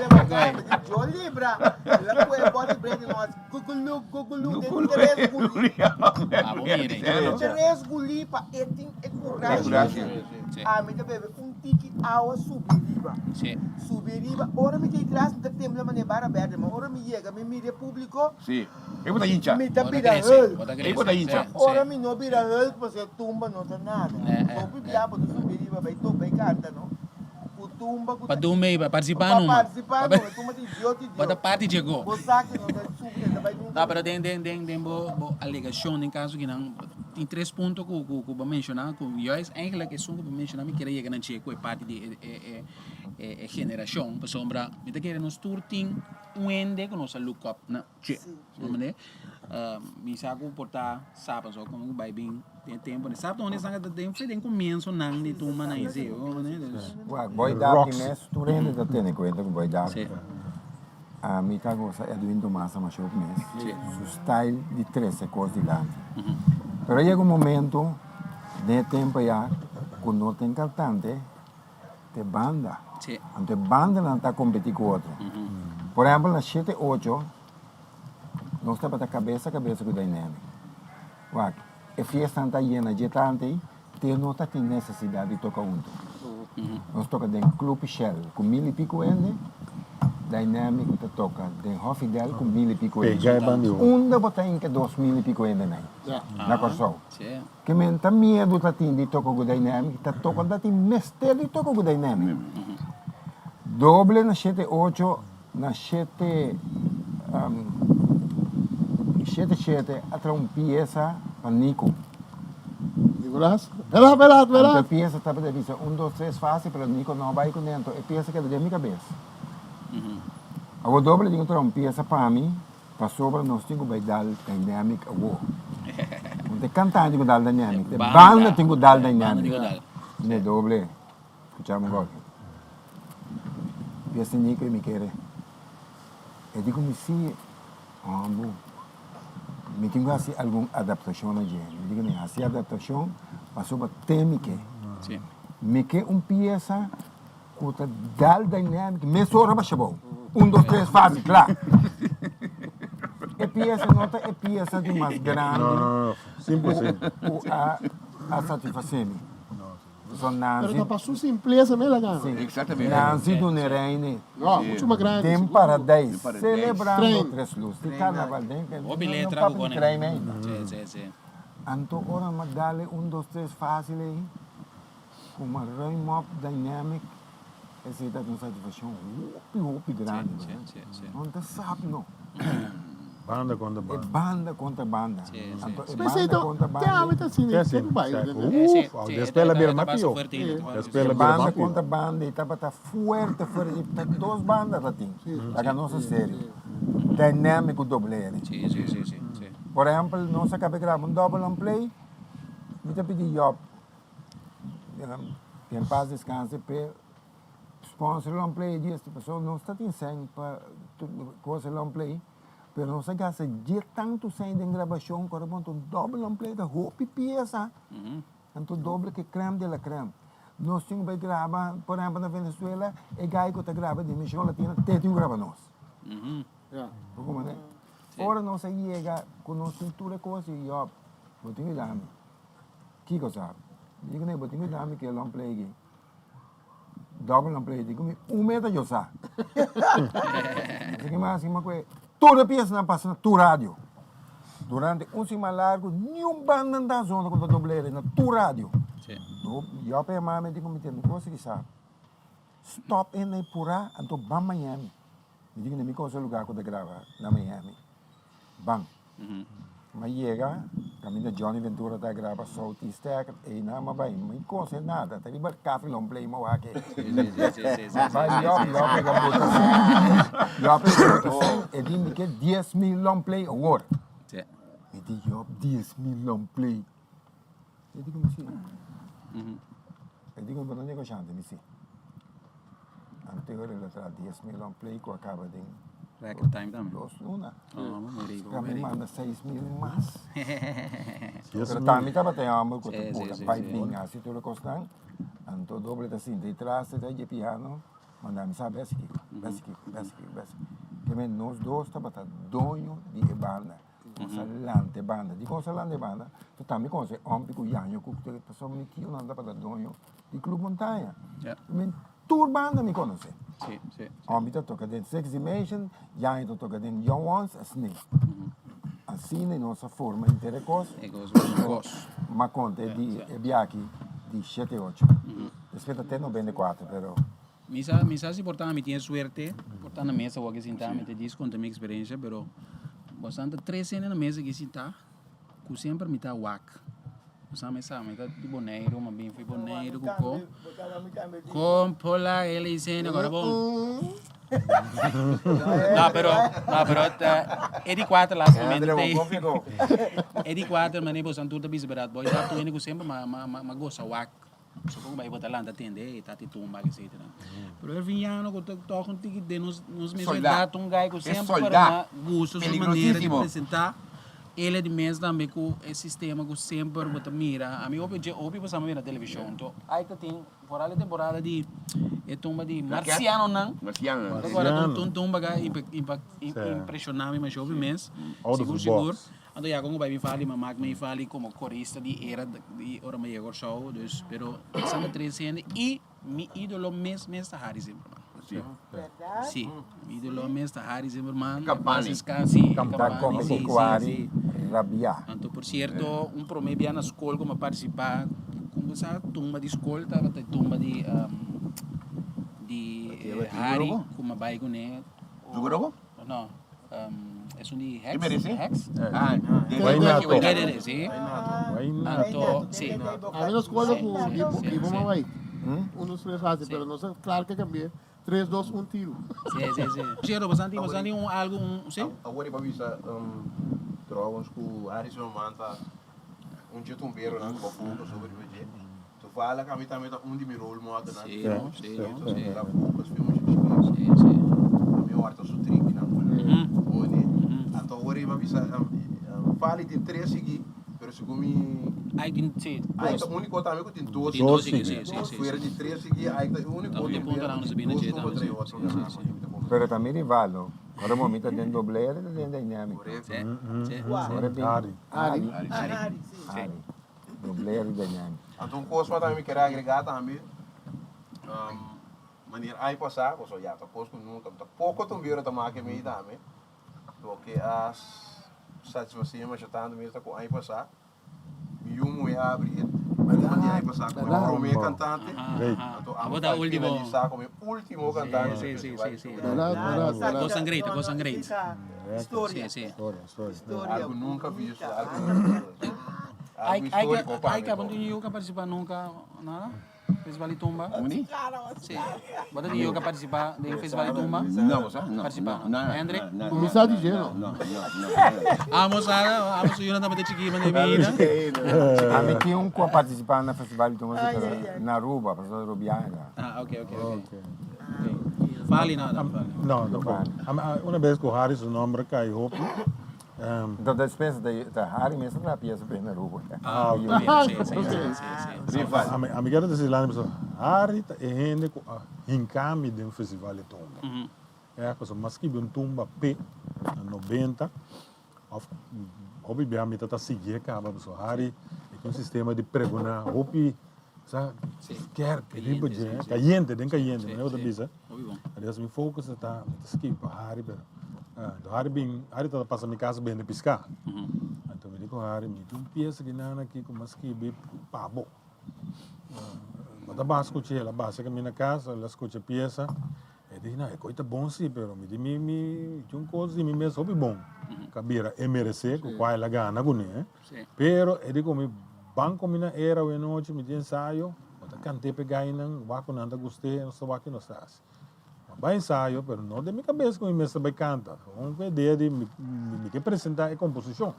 e bo kè, mi di yo libra. La ku e bòti brandy no hasi gugulu, gugulu, den tres guli. Abo mira. Den tres guli pa e tin e kurashi. Ami ta bebe un tiki awa subi riba. Subi riba, ora mi ta tras mi ta tembla manera bara berde, ma ora mi yega mi mira e publico. E bo ta hincha. Mi ta bira hulk. E bo ta hincha. Ora mi no bira hulk pasobra e tumba no ta nada. Hopi bia bo ta subi riba bai topa e canta no. Cu tumba cu Pa dun mei, pa participa numa. Pa participa numa. E tumba ta idiot idiot. Bo ta parti dje go. Bo sa cu no ta subi e ta bai nunca. No pero den den den den bo bo alegacion den caso kinan tin tres punto cu cu cu bo menciona cu juist eigenlijk esun cu bo menciona mi kier a yega na dje cu e parti di e e e e generacion pasobra mi ta kere nos tur tin un hende cu nos a look up na dje. No mende? Mi sa cu por ta sa pasobra como cu bay bin den e tempo. Sa ta esnan ta den fe den comienzonan di tuma nan esey, no mende? Dus. Wak, Boy Daphne mes tur hende ta tene cuenta cu Boy Daphne. Ami ta gosa Edwin Tomasa masha hopi mes. Su style di trece cos dilanti. Pero a yega un momento den e tempo ya cu no tin cantante. Te banda. Anto e bandanan ta kompetí ku otro. Por ehèmpel na shete ocho nos tabata kabesa a kabesa ku Dynamic. Wak, e fiestanan ta yena dje tantu ei, te no ta tin nesesidat di toka huntu. Nos toka den Club Shell ku mil i piku hende, Dynamic ta toka den Hofidel ku mil i piku hende. Unda bo ta hinka 2000 i piku hende nan na Kòrsou? Ke men ta miedu ta tin di toka ku Dynamic, ta toka ta tin mester di toka ku Dynamic. Doble na shete ocho, na shete shete shete a traha un piesa pa Nico. Nicolas, Verá, verá, verá. Anto e piesa tabata bisa un dos tres fácil, pero Nico no a bai kuné, anto e piesa keda den mi kabes. Awor doble tin ku traha un piesa pa mi. Pasobra nos tin ku bai dal dynamic awo. No ta e kantante ku dal dynamic, ta e banda tin ku dal dynamic. Ne doble, skucha mi gòlpi. Pies di Nico i mi kere. E di ku mi si, hòmbu, mi tin ku hasi algun adaptashon na dje. Mi di ku mi hasi adaptashon pasobra te mi ke. Mi ke un piesa. Ku ta dal dynamic mesora basha bou. Un dos tres fácil kla. E piesa no ta e piesa di mas grandi. No, no, no. Simpel, simpel. Ku a a satisfasé mi. So Nanzi. Pero ta pa su simplesa me la gana. Sí. Exactamente. Nanzi Donereine. No, mucho mas grandi. Den paradijs. Celebrando tres luz di carnaval. Den Hopi letra ku pone. Sí, sí, sí. Anto ora mi a dal e un dos tres fácil ei. Kuma ruim op dynamic esei ta un satisfaccion hopi hopi grandi no ta sap no. Banda contra banda. E banda contra banda. Anto e Pesei banda contra te banda. awe ta asina Te ke bai. Uf, despues la bira mas pio. Despues la bira Banda mas pio. contra banda y tabata fuerte fuerte y ta dos banda ta tin. Laga nos a serio. Dynamic cu doble R. Por ehempel nos a caba graba un double long play mi ta pidi Job. En paz descanse p'e sponsor long play di esti pasobra nos ta tin sèn pa cosa long play pero nos a gasta dje tantu sèn den grabashon ku ora bo un doble long play ta hopi piesa anto doble ke crème de la crème nos tin ku bai graba por ehempel na Venezuela e guy ku ta graba Dimension Latina te tin ku graba nos bo comprende ora nos a yega ku nos tin tur e kos i yòp bo tin ku yuda mi. Kiko sa? Mi di ku ne, bo tin ku dami ke long play aki. Double long play. Di ku mi, un meta yo sa. Así ke mi hasi mi kue tur e piesanan pasa na tur radio. Durante un siman largu niun banda no ta zona ku ta doblera na tur radio. Yo a yama mi di ku mi tende kos aki sa. Stop e na e purá anto ban Miami. Mi di ku ne mi kosa lugar ku ta graba na Miami. Ban. Mi a yega, kaminda Johnny Ventura ta graba Southeast Tech, einan mi a bai, mi kose nada, ta riba Café Long Play mi a wak ei. Bai Job, Job pega buta sen, Job pega buta sen, e di mi ke 10,000 long play awor. Mi di Job, 10,000 long play. E di mi si. E di ku bo ta negoshante, mi si. Anto el a traha 10,000 long play ku a kaba den Record time tambe. dos luna. Oh, muy rico, Ka muy mi rico. manda 6,000 mas. Dies Pero mil. tambe tabata e homber ku ta Sí, sí, bula sí, bai sí. bin hasi tur e kosnan. Anto doble ta sinta i tras ta dje piano manda mi sa besi kiko, besi kiko, besi kiko, besi. Ke men nos dos tabata doño di e banda. Nos a lanta e banda. Dikon nos a lanta e banda? Pasobra tambe konosé Ompi ku Yaño ku pasobra mi tionan tabata doño di Club Montaña. Men tur banda mi konosé. Ompi ta toka den Six Dimension, Yaño ta toka den Young Ones, asina. Asina nos a forma henter e kos. M'a konta di e biaha di shete ocho. Despues ta te 94 pero. Mi sa, mi sa si por ta mi tin e suerte por ta na mesa awor aki sinta, mi ta djis konta mi eksperensia, pero bastante tres hende na mesa aki sinta ku semper mi ta wak. Bo sa mi sa, mi ta di Boneiru, mi a bin for di Boneiru ku ko. Kon por la el isena agora bon. No, pero, no, pero e di kuater laatste momento te. E di kuater manera boso tur ta bisa berdad, boy sa tur hende ku semper ma ma ma gosa wak. Supongo bai bo ta lanta tende e tati tumba etcetera. Pero Erviniano ku ta tok un tiki den nos nos mes edat un guy ku semper na gusta su manera di presenta. El e di mes tambe ku e sistema ku semper bo ta mira. Ami hopi dje hopi bo sa mira televishon. Anto ai ta tin foral e temporada di e tumba di Marcianonan. Marciano. Un tumba ka impresiona mi masha hopi mes. Sigur sigur. Anto ya con cu bay mi fali ma mak mi fali como corista di era di ora mi yega Corsou dus pero esnan ta tres hende y mi idolo mes mes ta Harry Zimmerman. Si. Berdad? Si, mi idolo mes ta Harry Zimmerman. Campani. Si, Ta come Campani, si, cu si, Harry si. rabia. Anto por cierto un prome bia na scol cu mi a participa cu sa tumba di scol tabata e tumba di di Harry cu mi a bay cune. No, esun di Hex. Hex? Ah, Wainato. Dede, si. Wainato. Anto, si. A mi no scuerdo cu di bo mama bai. Un, dos, tres haci, pero no sa claro que cambié. Tres, dos, un, tiro. Si, si, si. Cierto, bastante, bastante un algo, un, si. Awor e pa bisa trouwens cu Harrison man ta un dje tumberonan cu bo focus over riba dje. Toevallig ami tambe ta un di mi role modelnan. Sí, no? Sí, no? Sí. Ta focus fi mucha chikito. Sí, sí. Ami horta su trikinan. Pone. Anto awor e bisa Fali tin tres sigui, pero segun mi. Ai tin, sí. Ai ta unico tambe cu tin dos. Tin dos sigui, sí, sí, sí. Fuera di tres sigui, ai ta e unico Tambe punto nan nos a bini dos tumba trae otro. Sí, sí, sí. Pero ta mi rival no. Ora bo mi ta den doble R ta den dynamic. Sí, sí. Ora bin Ari. Ari. Ari, sí. Ari. Doble riba ñami. Anto un kos ku mi kere agregá tambe, manera aña pasá, pasobra ya ta kos ku nunka, ta poko tumbiero ta make mi tambe, loke a satisfasé mi masha tantu mi ta ku aña pasá, mi yu muhé a abri e tumba di aña pasá komo e promé kantante, anto amo ta finalisá komo e último kantante di festival. Kosnan great, kosnan great. Historia. Sí, sí. Algu nunka visto, algu nunka visto. Algu histórico pa Ai mi. ka bo tin yu ka participa nunca nada? Festival di Tumba? Uni? Sí. Bo ta tin yu ka participa den Festival di Tumba? No, sa, no. Participa? No, no, Hendrik? no, no, Kuminsá di dje, no? No, no, no. Amos sa, amos su yunan tabata chikí mane mi ida. Ami tin un ku a participa na Festival di Tumba si, pero na Aruba, pasobra Rubiana. Ah, ok, ok, ok. Fali nada, fali. No, tampoco. Una bes ku Harry su nomber kai hopi. Enton ta despensa ta Harry mes a traha pieza pa na Aruba. Ah, Sí, sí, sí, sí, sí. Ami ami kier deci lani pasobra Harry ta e hende ku a hinka mi den festival di tumba. E pasobra mi a skibi un tumba p'e na nobenta of hopi bia mi ta ta sigui e kaba pasobra Harry e tin un sistema di pregona hopi sa skerp riba dje kayente den kayente manera bo ta bisa. Adios mi focus ta ta mi ta skibi pa Harry pero anto Harry bin Harry ta pasa mi casa bende pisca anto mi di cu Harry mi tin un pieza ki nan aki cu mi a skibi pa bo bo ta basa scucha el a basa cu mi na casa el a scucha e pieza e di no e coi ta bon si pero mi di mi mi tin un cos di mi mes hopi bon ca bira e merece cu cua el a gana cune pero e di cu mi ban cu mi na era awe nochi mi tin ensayo. Bo ta kant'é p'e gainan, wak ku nan ta gust'é, nos ta wak ki nos ta hasi. Mi a bai ensayo, pero no den mi kabes ku mi mester bai kanta. Un ku idea di mi mi ke presentá e komposishon.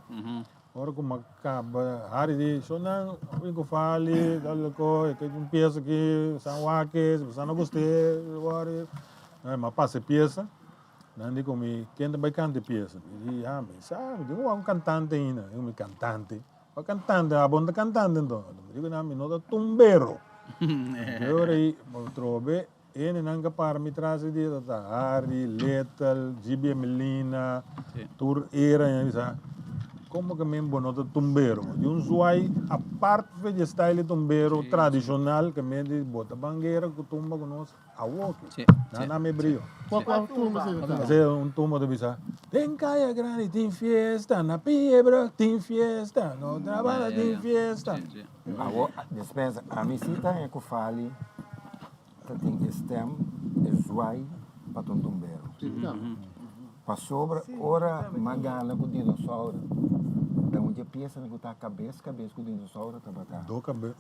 Ora ku mi a kaba hari di shownan bin ku fali dal ko e un piesa aki san wak-e si bo sa no gust'é wòri mi a pasa e piesa nan di ku mi ken ta bai kanta e piesa mi di ya mi sa mi tin ku wak un kantante ainda mi di ku mi kantante kua kantante abo no ta kantante anto mi di ku nan mi no ta tumbero e ora ei bo trobe. Hendenan ka para mi tras di dia ta Harry, Little, GB Emelina, tur era y a bisa, como que men bo no ta tumbero? Bo tin un zwaai apart fe di e style di tumbero tradicional ke men di bo ta ban guera ku tumba ku nos awoki. Nan a mi brio. Kua kua tumba esei ta? Esei un tumba ta bisa, Den Kaya Grandi tin fiesta, na Piebrug tin fiesta, na otra banda tin fiesta. Awo, dispensa, ami si ta haña ku fali. Ta tin e stem, e zwaai pa ta un tumbero. Pasobra ora m'a gana ku dinosauro, ta un dje piesanan ku ta kabes kabes ku dinosauro tabata. Do kabe,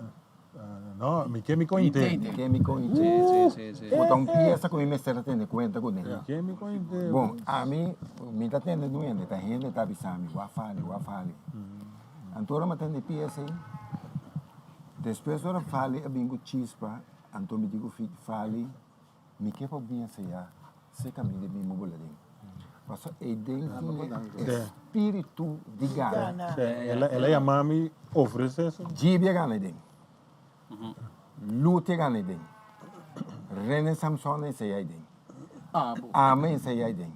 no, mi ke mi kointe. Mi ke mi kointe. Ku ta un piesa ku mi mester a tene kuenta kuné. Mi ke mi kointe. Bon, ami, mi ta tende nuende, ta hende ta bisa mi, wak fali, wak fali. Anto ora m'a tende e piesa ei, despues ora fali a bin ku chispa. Anto mi di ku Fali, Mi ke pa bin enseñá se kaminda di mi bula den. Pasobra ei den tin e spiritu di gana. El a yama mi ofresé su. Gibi a gana ei den. Luti a gana ei den. Rene Samson a enseñá ei den. Ami a enseñá ei den.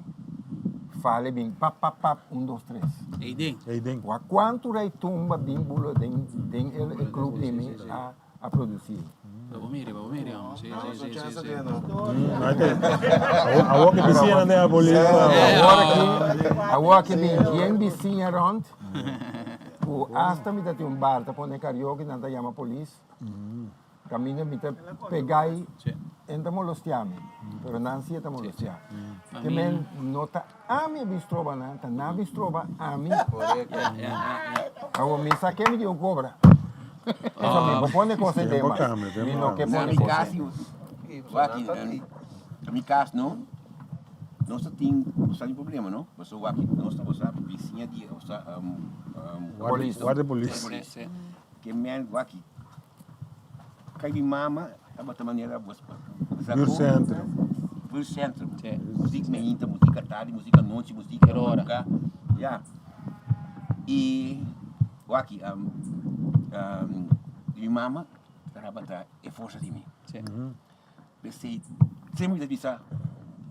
Fali bin pap pap pap un dos tres. Ei den. Ei den. Wak kuantu rei tumba bin bula den den e club di mi a. A produci. Bo miri, bo miri, hombre. Sí, sí, sí, sí, sí. Awor ki bisiñanan den a polis. Awor aki, awor aki bin bien bisiña rond ku asta mi ta tin un bar ta pone karaoke nan ta yama polis. Kaminda mi ta pega i e no ta molestia mi, pero nan si e ta molestia. Ke men no ta ami a bin stroba nan, ta nan a bin stroba ami. Awor mi sa ke mi tin ku kobra. Eso mi por pone cosa en tema. Mi no ke pone cosa. Waki, na mi cas no, nos ta tin, nos ta tin problema no, pasobra waki nos ta gosa bisiña di, gosa Polis. Guardia polis. Ke men waki Kai mi mama tabata manera bos Buurtcentrum. Buurtcentrum. Muziek meinta, muziek atardi, muziek anochi, muziek madruga. Ya. I waki mi mama tabata e forsa di mi. P'esei semper mi ta bisa,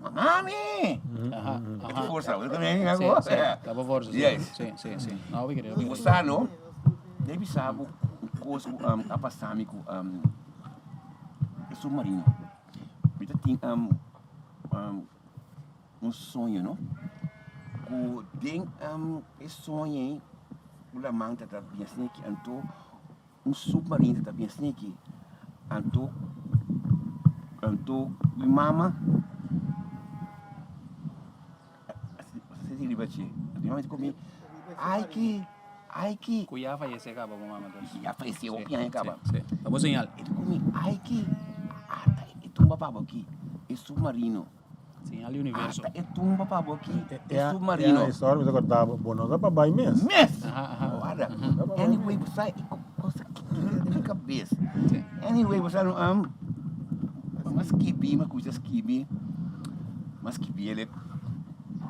Mami! E ta forsa, bo ta mira Sí, bo? sí, ta bo forsa, sí. Yes. Sí, sí, sí. No, hopi kere, hopi I bo kere. sa no, debe bisa bo un kos ku a pasa mi ku e submarino. Mi ta tin un soño no, ku den e soño ei ku laman ta ta bien sneki anto Un submarino ta bien sneaky anto anto mi mama a sinti riba dje mi mama di ku mi ai ki ai ki Ku ya fayese kaba bo mama dus. Ya fayese hopi aña kaba. Si, si. Ta bo señal. E di ku mi ai ki ata e tumba pa bo aki e submarino. Señal di universo. Ata e tumba pa bo aki e submarino. E historia mi ta corda bo, bo no ta pa bay mes. Mes! Guarda. Anyway, bo sa e cosa ki den mi cabes. Anyway, bo sa no am m'a skibi, m'a cuminsa skibi, m'a skibi el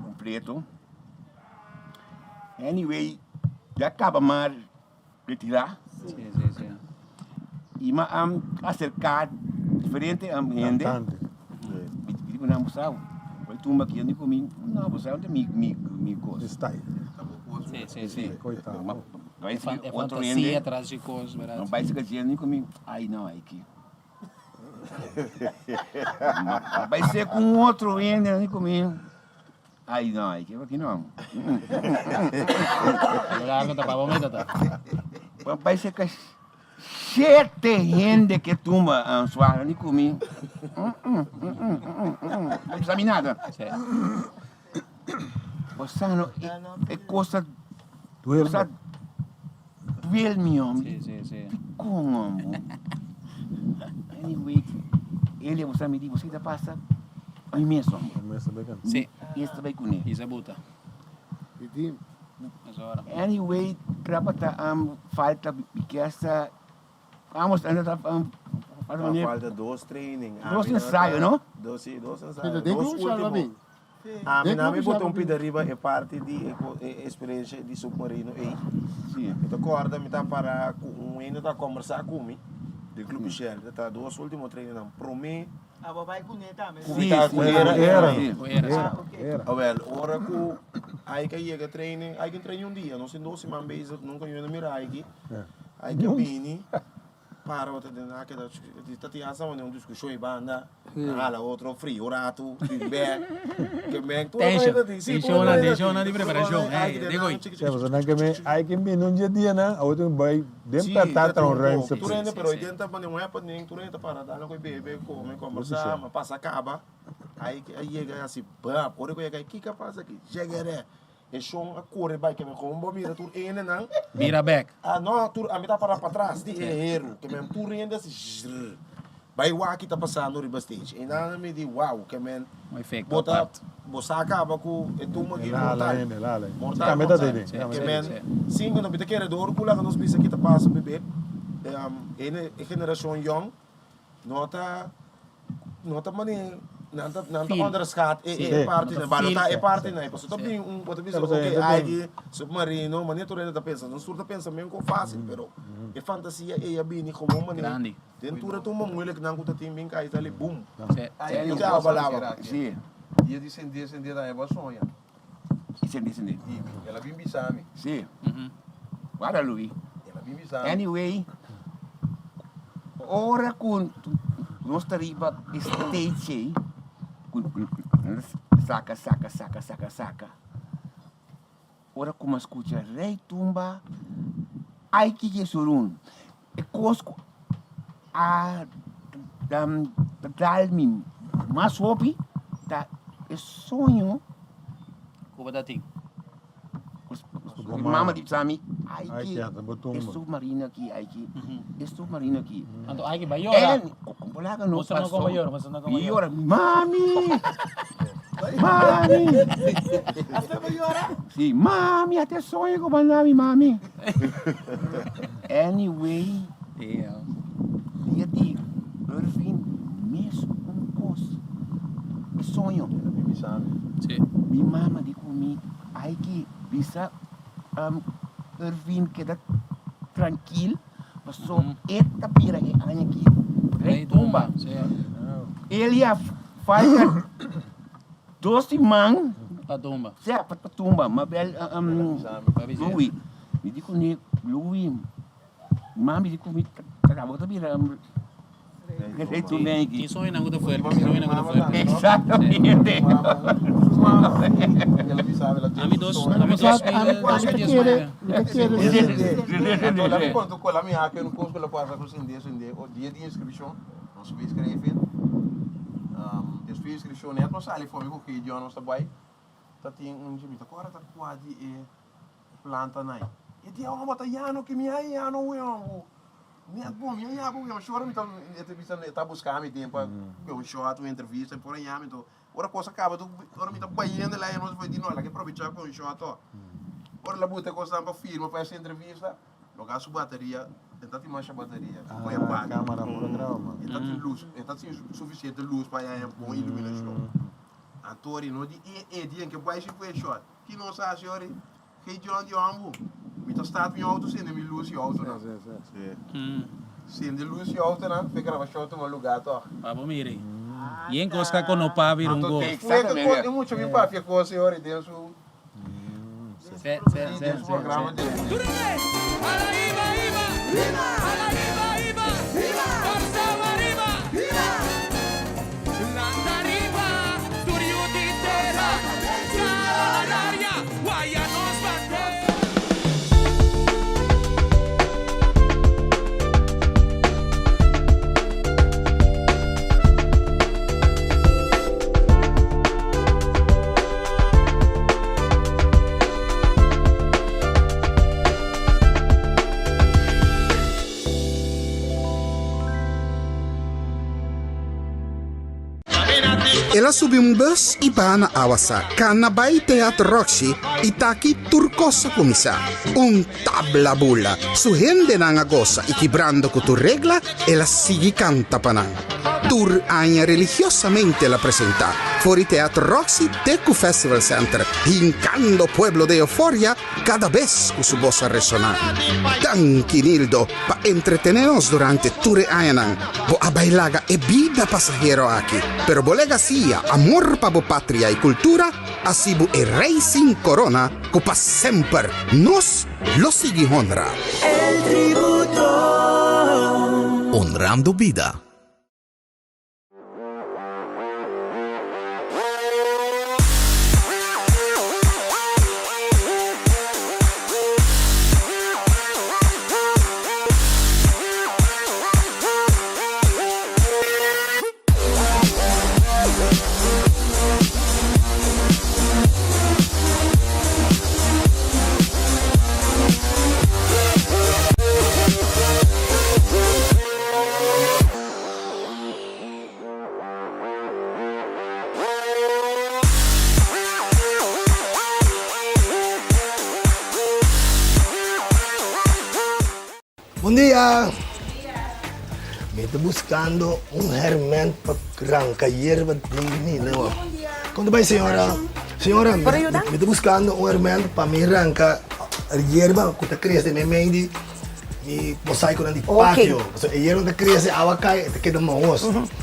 completo. Anyway, ya caba m'a retira. Si, si, si. I m'a aserká diferente hende. Kantante. Mi di ku nan, bo sa, bai tumba aki hende ku mi, no, bo sa, no ta mi mi mi kos. Mi style. Si, si, si. Koitado. Ma bai E sigui otro fantasia hende. tras di kos, bèrdat? Ma bai sigui hende ku mi, ai no, ai ki. Ma bai ser ku un otro hende ku mi. Ai no, ai ke aki no. Lo largo ta pa bo meta ta. Bo bai seka shete hende ke tumba an suara ni ku mi. No bisa mi nada. Bo sa no e cosa Duel. Sa duel mi hombre. Si, si, si. Dikon hombre. Anyway, ele bo sa mi di bo sa kita pasa. Ami mes hombre. Ami mes ta bai kanta. Si. Mi mes ta bai kuné. Isa buta. Di team. Eso ora. Anyway. Tabata falta bikesa amos anda ta falta dos training. Dos ensayo no? Dos si dos ensayo. Dos ultimo. Ami na mi bota un pida riba e parti di e experiencia di submarino ey. Mi ta corda mi ta para cu un hende ta combersa cu mi di Club Michel ta dos ultimo training nan prome. Ah, bo bai kuné tambe. Ku mi ta ku era era. Era. Awel, ora ku Aike a yega training, Aike train un dia, nos tin dos siman bezig, nunka yo no mira Aike. Aike a bini, para bo ta den a keda, ta tin hasta un diskushon ei banda, a hala otro fria un ratu, bin bek, ke men tur Tension, tensionnan, tensionnan di preparashon, ey, digo. Sí, pasobra nan ke men Aike bini un dje dianan, awor tin bai Den pèrtá ta un ruimte Tur hende pero den ta pone un happening, tur hende ta para dal ku bebe, kome, kombersá, ma pasa kaba. Ai a yega hasi bap, ora ku yega kiko a pasa aki? Jegerè. E shon a kore bai keme kon bo mira tur hendenan. Bira bèk. Ah no, tur ami ta para patras di e heru, keme tur hende hasi zrrr. Bai wak ki ta pasando riba stage. E nan a mi di wow, ke men Un efecto bo ta apart. bo sa kaba ku e tumba aki El ala mortal. hende, el ala hende. Mortal, Tambe ta mortal. tene, Sí, tambe Ke ta men sí. sin ku no mi ta kere dor ku laga nos bisa ki ta pasa bebe. E e generashon yong no ta no ta mane nan ta nan ta Feel. onderschat e Sí. e parti No ta nan, balotá feel. e parti nan. Pasobra ta bin un bo ta bisa Sí, pasobra ok hende ai tin. di submarino, mane tur hende ta pensa. Nos tur ta pensa men kon fásil pero e fantasia ei a bini komo un manera Grandi. Den tur e tumba moeilijk nan ku ta tin bin kai sali boom. Sí, sí. Ku te abalaba. Sí. Dia di sende sende ta bo a soña. Sende sende. Di mi. El a bin bisa mi. Sí. Guarda Louis. El a bin bisa mi. Anyway, ora ku nos ta riba e stage ei, ku saka saka saka saka saka. Ora ku mi a skucha Rei Tumba, ai ki Jesurun, e kos ku a dal mi mas hopi ta e soño Ku bo ta tin. Mi mama di bisa mi, ai ki e submarino aki, ai ki e submarino aki. Anto ai ki bai yora. Bo laga no Boso no pasó. koma yora, boso no koma Mi yora. yora, mami! Mami! Hasta bo yora? Sí, mami, ate soño ku manda mi, mami. Anyway, Yeah. dia di Irving mes un kos. E soño. Sí. Mi mama di ku mi, ai ki bisa um, Irving keda trankil. Paso e ta bira e aña aki Rey Tumba. El ya falta dos siman pa tumba. Sea pa tumba. Ma bel Louis. Mi di kuné Louis, mami di ku mi ta bo ta bira Rey Tumba aki. Tin soñonan ku ta fuerte, tin soñonan ku ta fuerte. Exactamente. Ami dos, ami dos mil, dos mil dies nuebe. Mi ta kere sende. Laat me conta con la mi hake un cos cu la pasa cu sende sende o dia di inscripcion nos a bay scrive despues di inscripcion net nos sali for mi cu Gideon nos ta bay ta tin un mi ta corda ta cua di e planta nai e dia homber ta yano ki mi a yano weon net bon mi a yabo weon shora mi ta e ta bisa e ta busca mi den pa un shot un entrevista por a yami to Ora kos a kaba tu ora mi ta bayendo la nos foi di no laga e probecha ku un shot to. Ora la buta e kosnan pa firma pa esa entrevista lo gasta su bateria e ta tin masha bateria ku e paga. Camara por a graba mas. E ta tin lus e ta tin suficiente lus pa haña bon iluminacion. Anto ori no di e e dien ke bai si ku e shot. Ki nos a hasi ori? Hey John di hombu mi ta start mi auto sende mi lus di autonan. Sende lus di autonan pa e grabacion tuma lugar toch. Pa bo mira yen cos ka kono papia un go. Exactamente. E mucha bin papia cos e ori den su Se, se, se, den su programa de. El a subi un bus i baha na Awasa, kana bai Teatro Roxy i t'aki tur kos a kuminsá. Un tabla bula! Su hendenan a gosa i kibrando ku tur regla el a sigui kanta pa nan. Tur aña religiosamente el a presentá, for di Teatro Roxy te ku Festival Center, hinkando pueblo den euforia kada bes ku su bos a resoná. Danki Nildo pa entretené nos durante tur e añanan. Bo a bai laga e bida pasahero aki, pero bo legasia, amor pa bo patria i kultura, a sibu e rei sin korona ku pa semper nos lo sigui honra. El tributo. Honrando bida. Bon dia! Mi ta buscando un herment pa ranca yerba den mi lewa. Con ta bay señora? Señora, mi, mi ta buscando un herment pa mi ranca yerba cu ta crece meimei di mi mosaiconan di patio. Pasobra e yerba ta crece, awa cay, e ta keda mahos.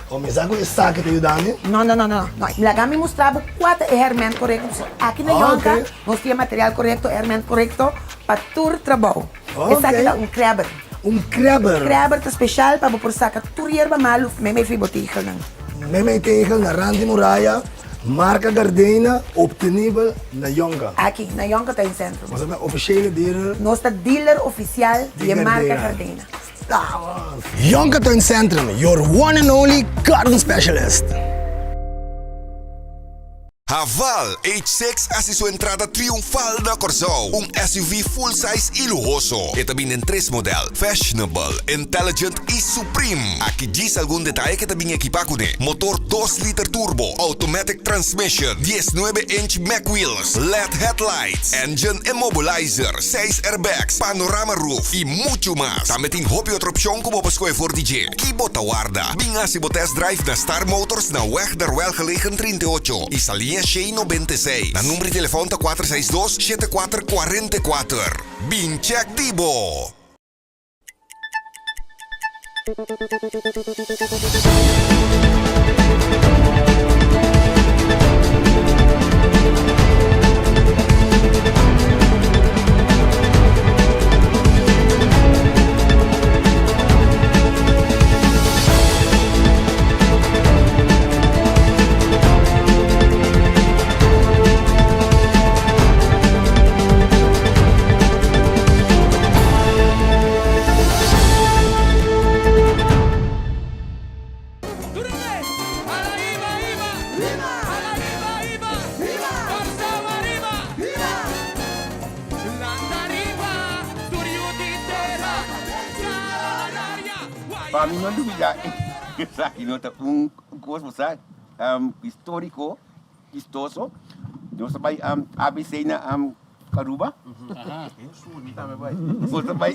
O mi sa cu esaki ta yuda mi? No, no, no, no. Laga mi mustra bo cua ta e herment corecto. Aki na Yonka nos tin e material corecto, e herment corecto pa tur trabou. Esaki ta un krabber. Un krabber. Krabber ta special pa bo por saka tur yerba malu meimei fi bo tegelnan. Meimei tegel na rand di muraya, marka Gardena, obtenibel na Yonka. Aki, na Yonka Tuincentrum. Nos ta officiële dealer. Nos ta dealer oficial di e marka Gardena. Stamos! Yonka Tuincentrum, your one and only garden specialist. Haval H6 hasi su entrada triunfal na Kòrsou, un SUV full size i luhoso. E ta bini den tres modèl, Fashionable, Intelligent i Supreme. Aki djis algun detaye ku e ta bin ekipá kuné, motor dos liter turbo, automatic transmission, diesnuebe inch mag wheels, led headlights, engine immobilizer, seis airbags, panorama roof i muchu mas. Tambe tin hopi otro opshon ku bo por skohe for di dje. Ki bo ta warda? Bin hasi bo test drive na Star Motors na Weg der Welgelegen 38 i Saliña Shei 96. Nan number di telefòn ta 462 74 44. Bin check di bo! Pa mi no lubida esaki no ta un cos bo sa historico chistoso nos ta bay ABC na Aruba nos ta bay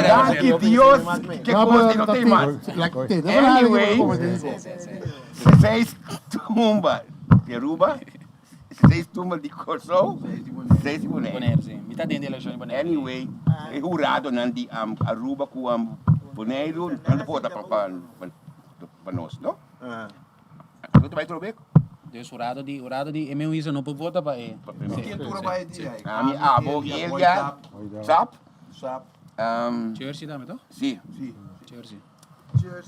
Danki Dios ke cos di no tin mas anyway seis tumba di Aruba Seis tumba di Kòrsou, seis di Bonaire. Bonaire, si. Mi ta den di elekshon di Bonaire. Anyway, e huradonan di Aruba ku Boneiru nan ta vota pa pa nos, no? Lo ta bai trobe? Dus hurado di hurado di e meu isla no por vota pa e. Ken tur a bai di ai? Ami, abo, Elia, Sap. Sap. Jersey tambe to? Si. Jersey.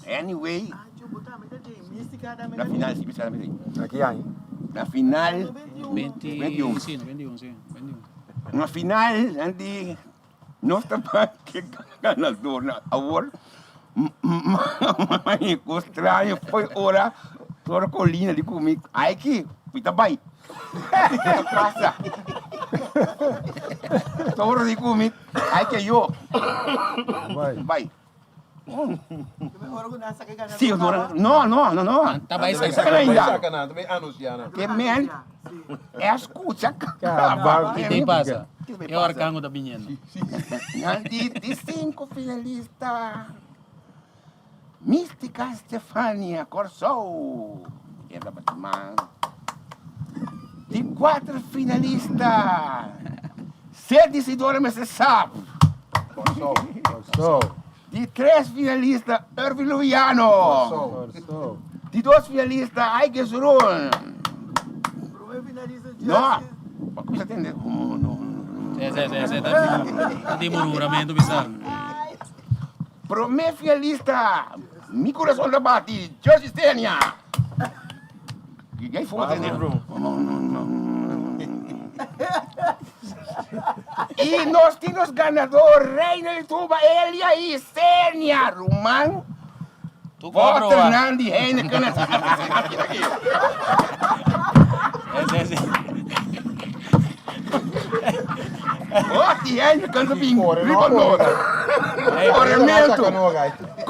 Anyway, na final, si bisa na Aki aña? Na final, 21. Si, 21, si. 21. Na final, nan di, nos ta pa ke ganador na awor. Maña ku straño foi ora Toro Colina di ku mi, ai ki, mi ta bai. Ke pasa? Toro di ku mi, ai ke yo. Bai. Sí, no, no, no, no. Ta bai saca. Saca ainda. Ta bai anuncia nan. Ke men e scucha caba. Ki te pasa? E orkan ku ta biniendo. Nan di di cinco finalista Mystica Stefania Kòrsou e tabata man. Di kuater finalista Ser decidora mester sab. Kòrsou. Kòrsou. Di tres finalista Irving Luviano. Kòrsou. Kòrsou. Di dos finalista Aike Zurun. Prome finalista No, Justin. bo kuminsa tende. Sí, sí, sí, sí. Ta tin murmuramento bisa. Prome finalista Mi kurason ta bati Jersey Stenia. I nos tin nos ganador Reina di Tuba Elia i Senia ruman Boternan di Heineken Oti Heineken ta bin riba nos Korementu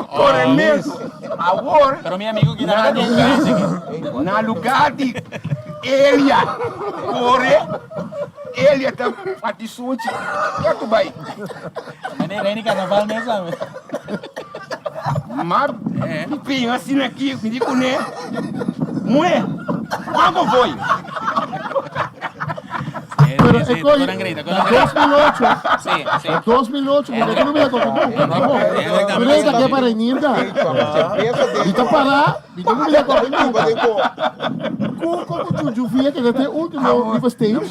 Korementu Awor Pero mi amigo ki na na lugar di Elia kore, Elia ta bati sunchi ketu bai. Mane rei di carnaval mes tambe. Ma mi asina aki, mi di kuné, muhé, kua bo foi? Pero e coi, na 2008, na 2008, mi no mira con nunca, no. Pero ta ke para inirga. Mi ta para, mi no mira con nunca. Cuco cu Juju Villa que te último riba stage.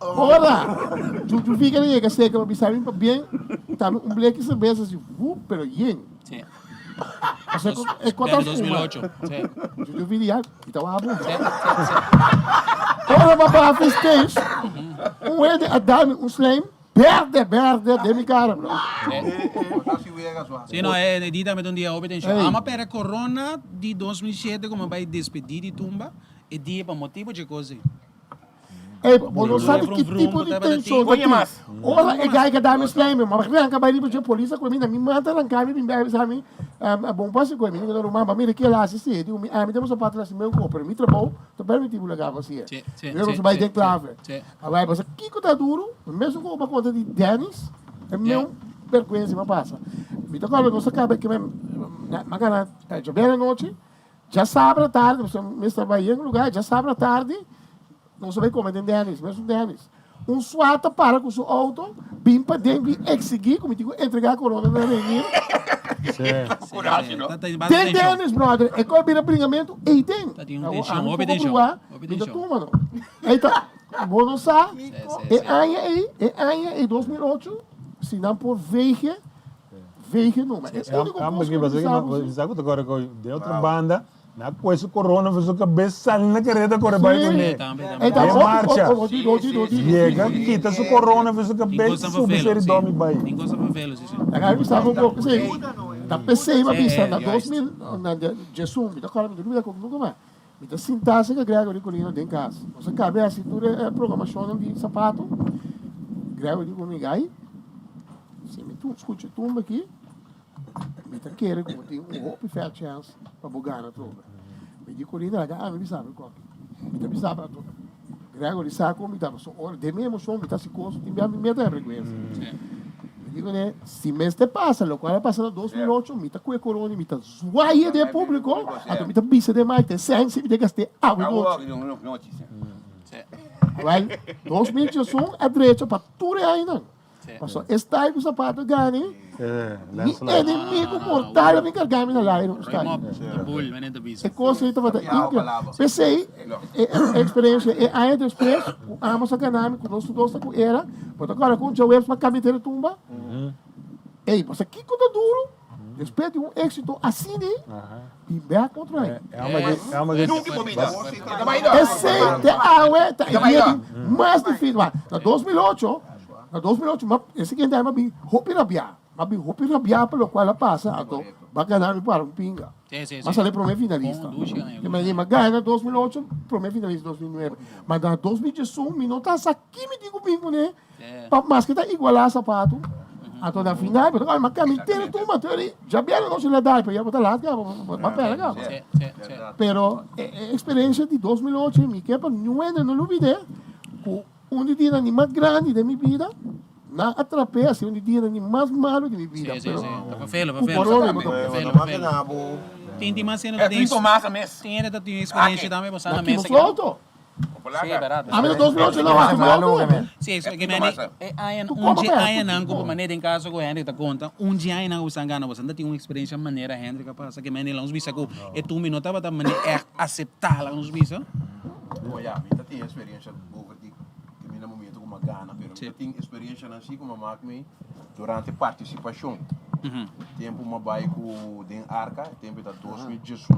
Ora, Juju Villa llega seca pa bisa mi pa bien, tambe un bleki cerveza así, wup, pero yen. Sí. O sea, e kota Dos mil ocho, sí. Juju Villa, y ta wabo. Sí, sí, sí. Ora pa baha stage, un hende a dami un slijm berde, berde den mi cara, bro. Sí, no, e di tambe ta un dia hopi tension. Ama pere corona di 2007 como bai despedi di tumba, e dia pa motibo dje cos ei. Ey, bo no sabi ki tipo di tension ta tin. Ora e guy ka dami slijm, ma ranka bai riba dje polis a koe mi, na mi mata ranka mi bin bai bisa mi, bon pasi koe mi, mi ta ruman, ba mira kila hasi si, e di mi, ami den bo sapato hasi meu ko, pero mi trabou ta permiti bo laga bo hasi e. Mi nos bai den clave. Awor, bo sa kiko ta duru? Mesun ku bo konta di Dennis, e meu bergwensa mi a pasa. Mi ta kòrda nos a kaba ke mi a gana djabièrnè anochi, djasabra tardi, pasobra mi mester bai yen lugá, djasabra tardi nos a bai kome den Dennis, mesun Dennis. Un suat a para ku su outo, bin paden, bin eksigí ku mi tin ku entregá korona na Reinier. Den Dennis, brother, e kos bira bringamentu eiden. Awor ami poko pruba, mi ta tuma no. Ei ta, bo no sa, e aña ei, e aña ei 2008, si nan por veeg, veeg numa. E úniko kos ku mi sa ku si. Sa ku ta kore ku den otro banda, Na kue su corona for su cabes sali na careta corre bai Sí. cune. Tambe, tambe. Ei ta Den hopi, marcha. hopi, hopi, hopi, hopi. Yega kita su corona for su Tin cabes cosnan subi vervelo, seri sí. domi bai. Tin cosnan vervelo, sí, sí. Laga mi bisa bo un poco, sí. Ta pesey mi a bisa na Sí, dos mil, na diesun, mi ta acorda, mi ta olbida con nunca mas. Mi ta sinta cerca Gregory Colina den cas. Nos a cabe haci tur e programacionnan di zapato. Gregory di cu mi, Guy, si mi tu scucha tumba aki, Mi ta kere ku bo tin un hopi fair chance pa bo gana atrobe. Mi di Corina, laga ami bisa bo koki. Mi ta bisa bo anto Gregory sa kon mi ta pasobra ora den mi emoshon mi ta hasi kos tin bia mi meta e bergwensa. Mi di kuné si mester pasa lokual a pasa na 2008 mi ta kue korona i mi ta zwaye den e públiko anto mi ta bisa den Mike ta e sensi mi ta gast'é awe nochi. Wèl 2021 a drecha pa tur e añanan. Pasobra e style ku sapato gani, mi enemigo mortal a bin karga mi na laira un style. E kos ei tabata increíble. P'esei e experiencia e aña despues ku amos a gana mi ku nos tur dos ta ku era, bo ta kòrda ku un djaweps pa kambia tera tumba? Ey, bo sa kiko ta duru? Despues di un éxito asina ei, bin bèk otro aña. Esei te awe ta e dia di mas difícil. Na 2008, na 2008, ma e siguiente aña m'a bin hopi rabiá. M'a bin hopi rabiá pa lokual a pasa, anto m'a gana mi para un pinga. M'a sali promé finalista. M'a gana na 2008, promé finalista 2009. Ma na 2011 mi no ta sa ki mi tin ku bin kuné pa maske ta igualá sapatu. Anto na final, bo ta kaba, ma kami tene tumba, anto eri djabièrnè nochi la dai, pero ya bo ta lat kaba, bo a pèrdè kaba. Pero e eksperensia di 2008 mi ke pa niun hende no lubid'é ku un di dianan di mas grandi den mi bida, nan a trap'é a ser un di dianan di mas malu di mi bida. Pero ku corona bo ta Tin mas hende ta tin eksperensia tambe, bo sa na mesa. Na Kimo Sí, berdad. Ami na 2008 no wak mi auto hopi. Sí, eso ke meni e aña un dje añanan ku manera den kaso ku Hendrik ta konta, un dje añanan ku bosan gana bosan ta tin un eksperensia manera Hendrik a pasa ke meni nos bisa ku e tumbi no tabata manera ègt aseptá laga nos bisa. Bo ya, mi ta tin eksperensia over di ke mi na momento ku mi a gana, pero mi ta tin eksperensianan si ku mi a mak mi durante partisipashon. Tempu mi a bai ku den arka, e tempu ta 2011.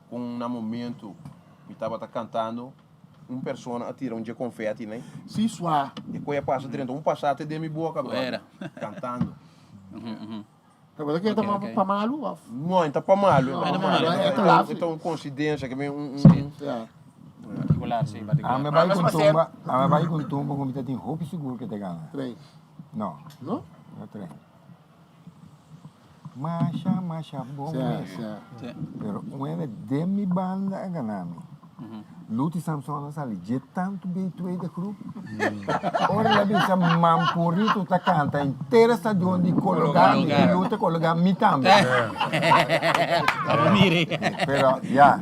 Kon na momento Mi tabata cantando, un persona a tira un dje confetti nei. Si swa. E koe a pasa drenta un pasate den mi boca, brother. Cantando. Pero bo ta kere ta pa malu of? No, e ta pa malu. No, e ta pa malu. E ta laf. E ta un coincidencia, ke mi un. Si. Particular, si, particular. Ami bai con tumba, ami bai con tumba ku mi ta tin hopi sigur ke ta gana. Trein. No. No? No trein. Masha, masha bon mes. Pero un hende den mi banda a gana mi. Luti Samson a sali dje tantu bei tweede groep. Ora el a bisa Mampurito ta canta henter e stadion di Cologa, mi di Luti Cologa, mi tambe. Pero ya,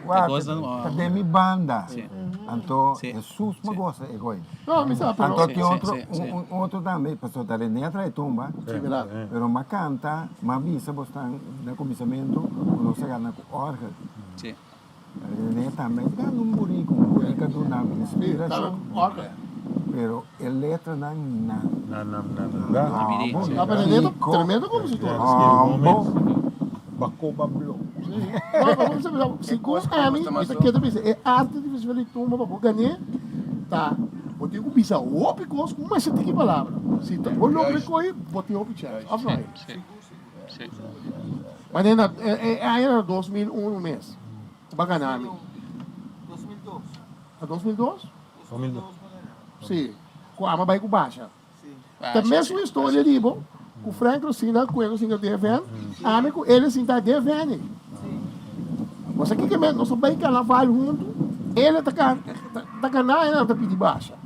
wak, ta den mi banda. Anto Hesus me gosa e goy. No, mi sa, pero. Anto tin otro, un otro tambe, pasobra ta René a trae tumba, pero m'a canta, m'a bisa bosnan na cuminsamentu cu nos a gana cu orgel. René tambe a gana un burico, un burico a duna mi inspiracion, pero e letranan na. Na, na, na, na. No, pero René ta tremendo compositor. Bacoba blo. No, pero bo bisa, segun ami, mi ta keda bisa e arte di festival di tumba pa bo gané ta bo tin ku bisa hopi kos ku masha tiki palabra. Si ta bo logra kohe bo tin hopi chèns, òf no? Manera na e aña na 2001 mes bo a gana mi. Na 2002? Si, ku ami a bai ku Basha. Ta mesun historia di bo ku Frank Rosina ku e sinta DFN, ami ku el sinta DFN. Bo sa kiko men, nos a bai karnaval huntu, el ta ta gana el ta pidi basha.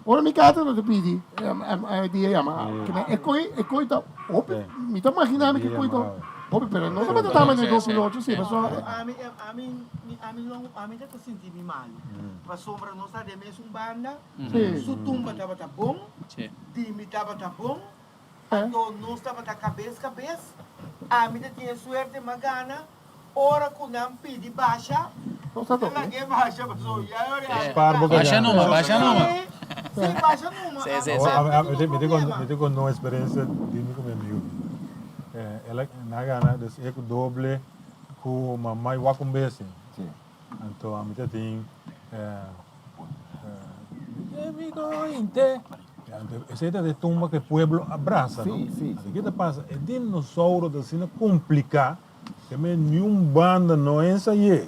Ora mi kata no ta pidi dia yama, e koi e koi ta hopi, mi ta magina mi ke koi ta hopi, pero no tabata ta manera 2008 si, pasobra. Ami ami ami ami ta sinti mi malu, pasobra nos ta den mesun banda. Su tumba tabata bon, di mi tabata bon, anto nos tabata kabes kabes. Ami ta tin e suerte m'a gana ora ku nan pidi basha, mi ta lag'é basha pasobra ya e ora ami ta gana. Basha numa, basha numa. Si, basha numa. Ami no tin problema. Mi ta konta un eksperensia di mi ku mi amigu. El a nan a gana dus e ku doble ku mama i wak un bes. Anto ami ta tin. Esei ta e tumba ku e pueblo a brasa, no? Anto ke ta pasa? E dinosauro ta asina kompliká ke men niun banda no ensay'é.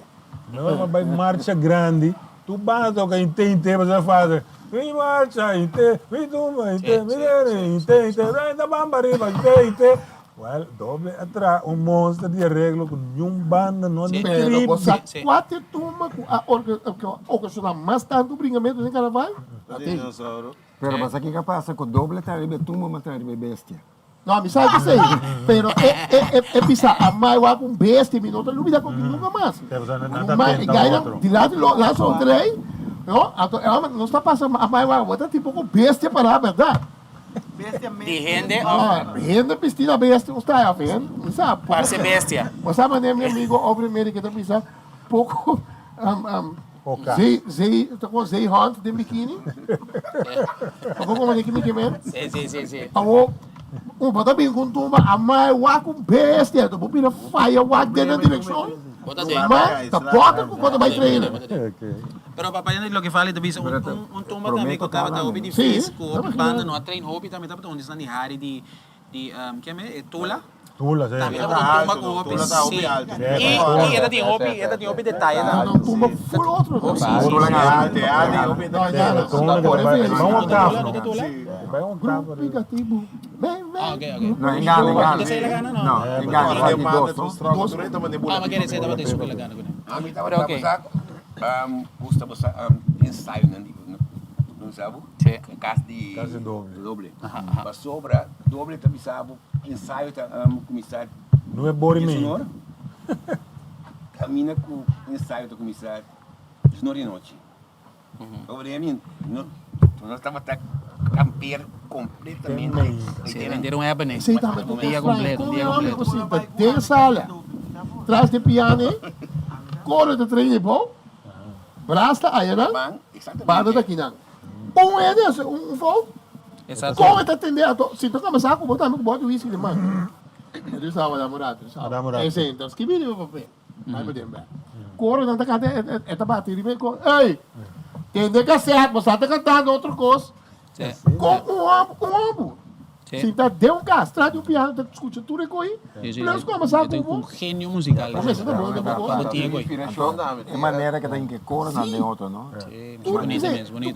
No a bai marcha grandi, tur banda toka inte inte pasobra fase, Mi marcha inte, mi tumba inte, mi dere inte inte, renta bamba riba inte inte. Well, doble a traha un monster di areglo ku niun banda no di Pero tribi. bo sa kua t'e tumba ku a okashoná mas tantu bringamentu den karnaval? La tin. Pero bo sa kiko a pasa ku doble ta riba e tumba mas ta riba e bestia. No, mi sa esei. Pero e e e e bisa a mai wak un bestia mi no ta lubida koki nunka mas. Nan ta Mai tenta gaina otro. dilanti lo lazo rei, no? Anto e homber nos ta pasa a mai wak bo ta tipo ku bestia pará bèrdat. Di hende of? Hende bisti na bestia un style of hende mi sa poko. Parse bestia. Bo sa manera mi amigo Aubrey Mary ke ta bisa poko zee zee ta kon zeehond den bikini. Poko komo de kimi kimen. Si si si si. Awo un bo ta bin ku un tumba amai wak un bestia bo bira faya wak den nan direkshon. Bo ta den. Ma ta bòter ku bo ta bai trainer. Pero papá Henry loke fali ta bisa un un tumba tambe ku tabata hopi difícil ku hopi banda no a train hopi tambe tabata un di esnan di hari di. Di ken me e Tula. Tula si. Tambe tabata un tumba ku hopi si. I i e ta tin hopi e ta tin hopi detaye tambe. No tumba full otro no. Si si Tula si. alto e alto i hopi No Tula no. Bai un octavo no. Tula? Bai un octavo. Grupi katibu. Ven ven. Ah ok ok. No engana engana. Esei la gana no? No engana Ora di dos no. Dos Ah ma kere esei tabata esun ku la gana kuné. Ami tabata Pero ok. gusta bosa ensayonan di no sa bo? Kas di doble. Pasobra doble ta bisa bo ensayo ta kuminsá Nueve bori dies medio. unor. Kaminda ku ensayo ta kuminsá dies unor di nochi. Pasobra mi no nos tabata kamper kompletamente. Sí, henter un happening. Sí, tambe Un dia kompleto, un dia Kon kompleto. ku sinta den sala tras di piano ei, koro ta train ei bou, bras ta ayanan, banda ta akinan. Un hende hasi un fout, kon e ta tende ato? Si ta komensá ku bo tambe ku bo di whisky den man. E ta wak un rato, Esei enton skibi riba papel, bai pa den bek. Koronan ta kanta e ta bati riba e kos, ey! Tende kasèt, bo sa ta kantando otro kos. Kon un hòmber, un hòmber sinta den un kas tras di un piano ta skucha tur e kos ei, plus komensá ku bo. Un genio musical. Bo mester ta bon den bo kos. E manera ke ta hinka e koronan den otro, no? Tur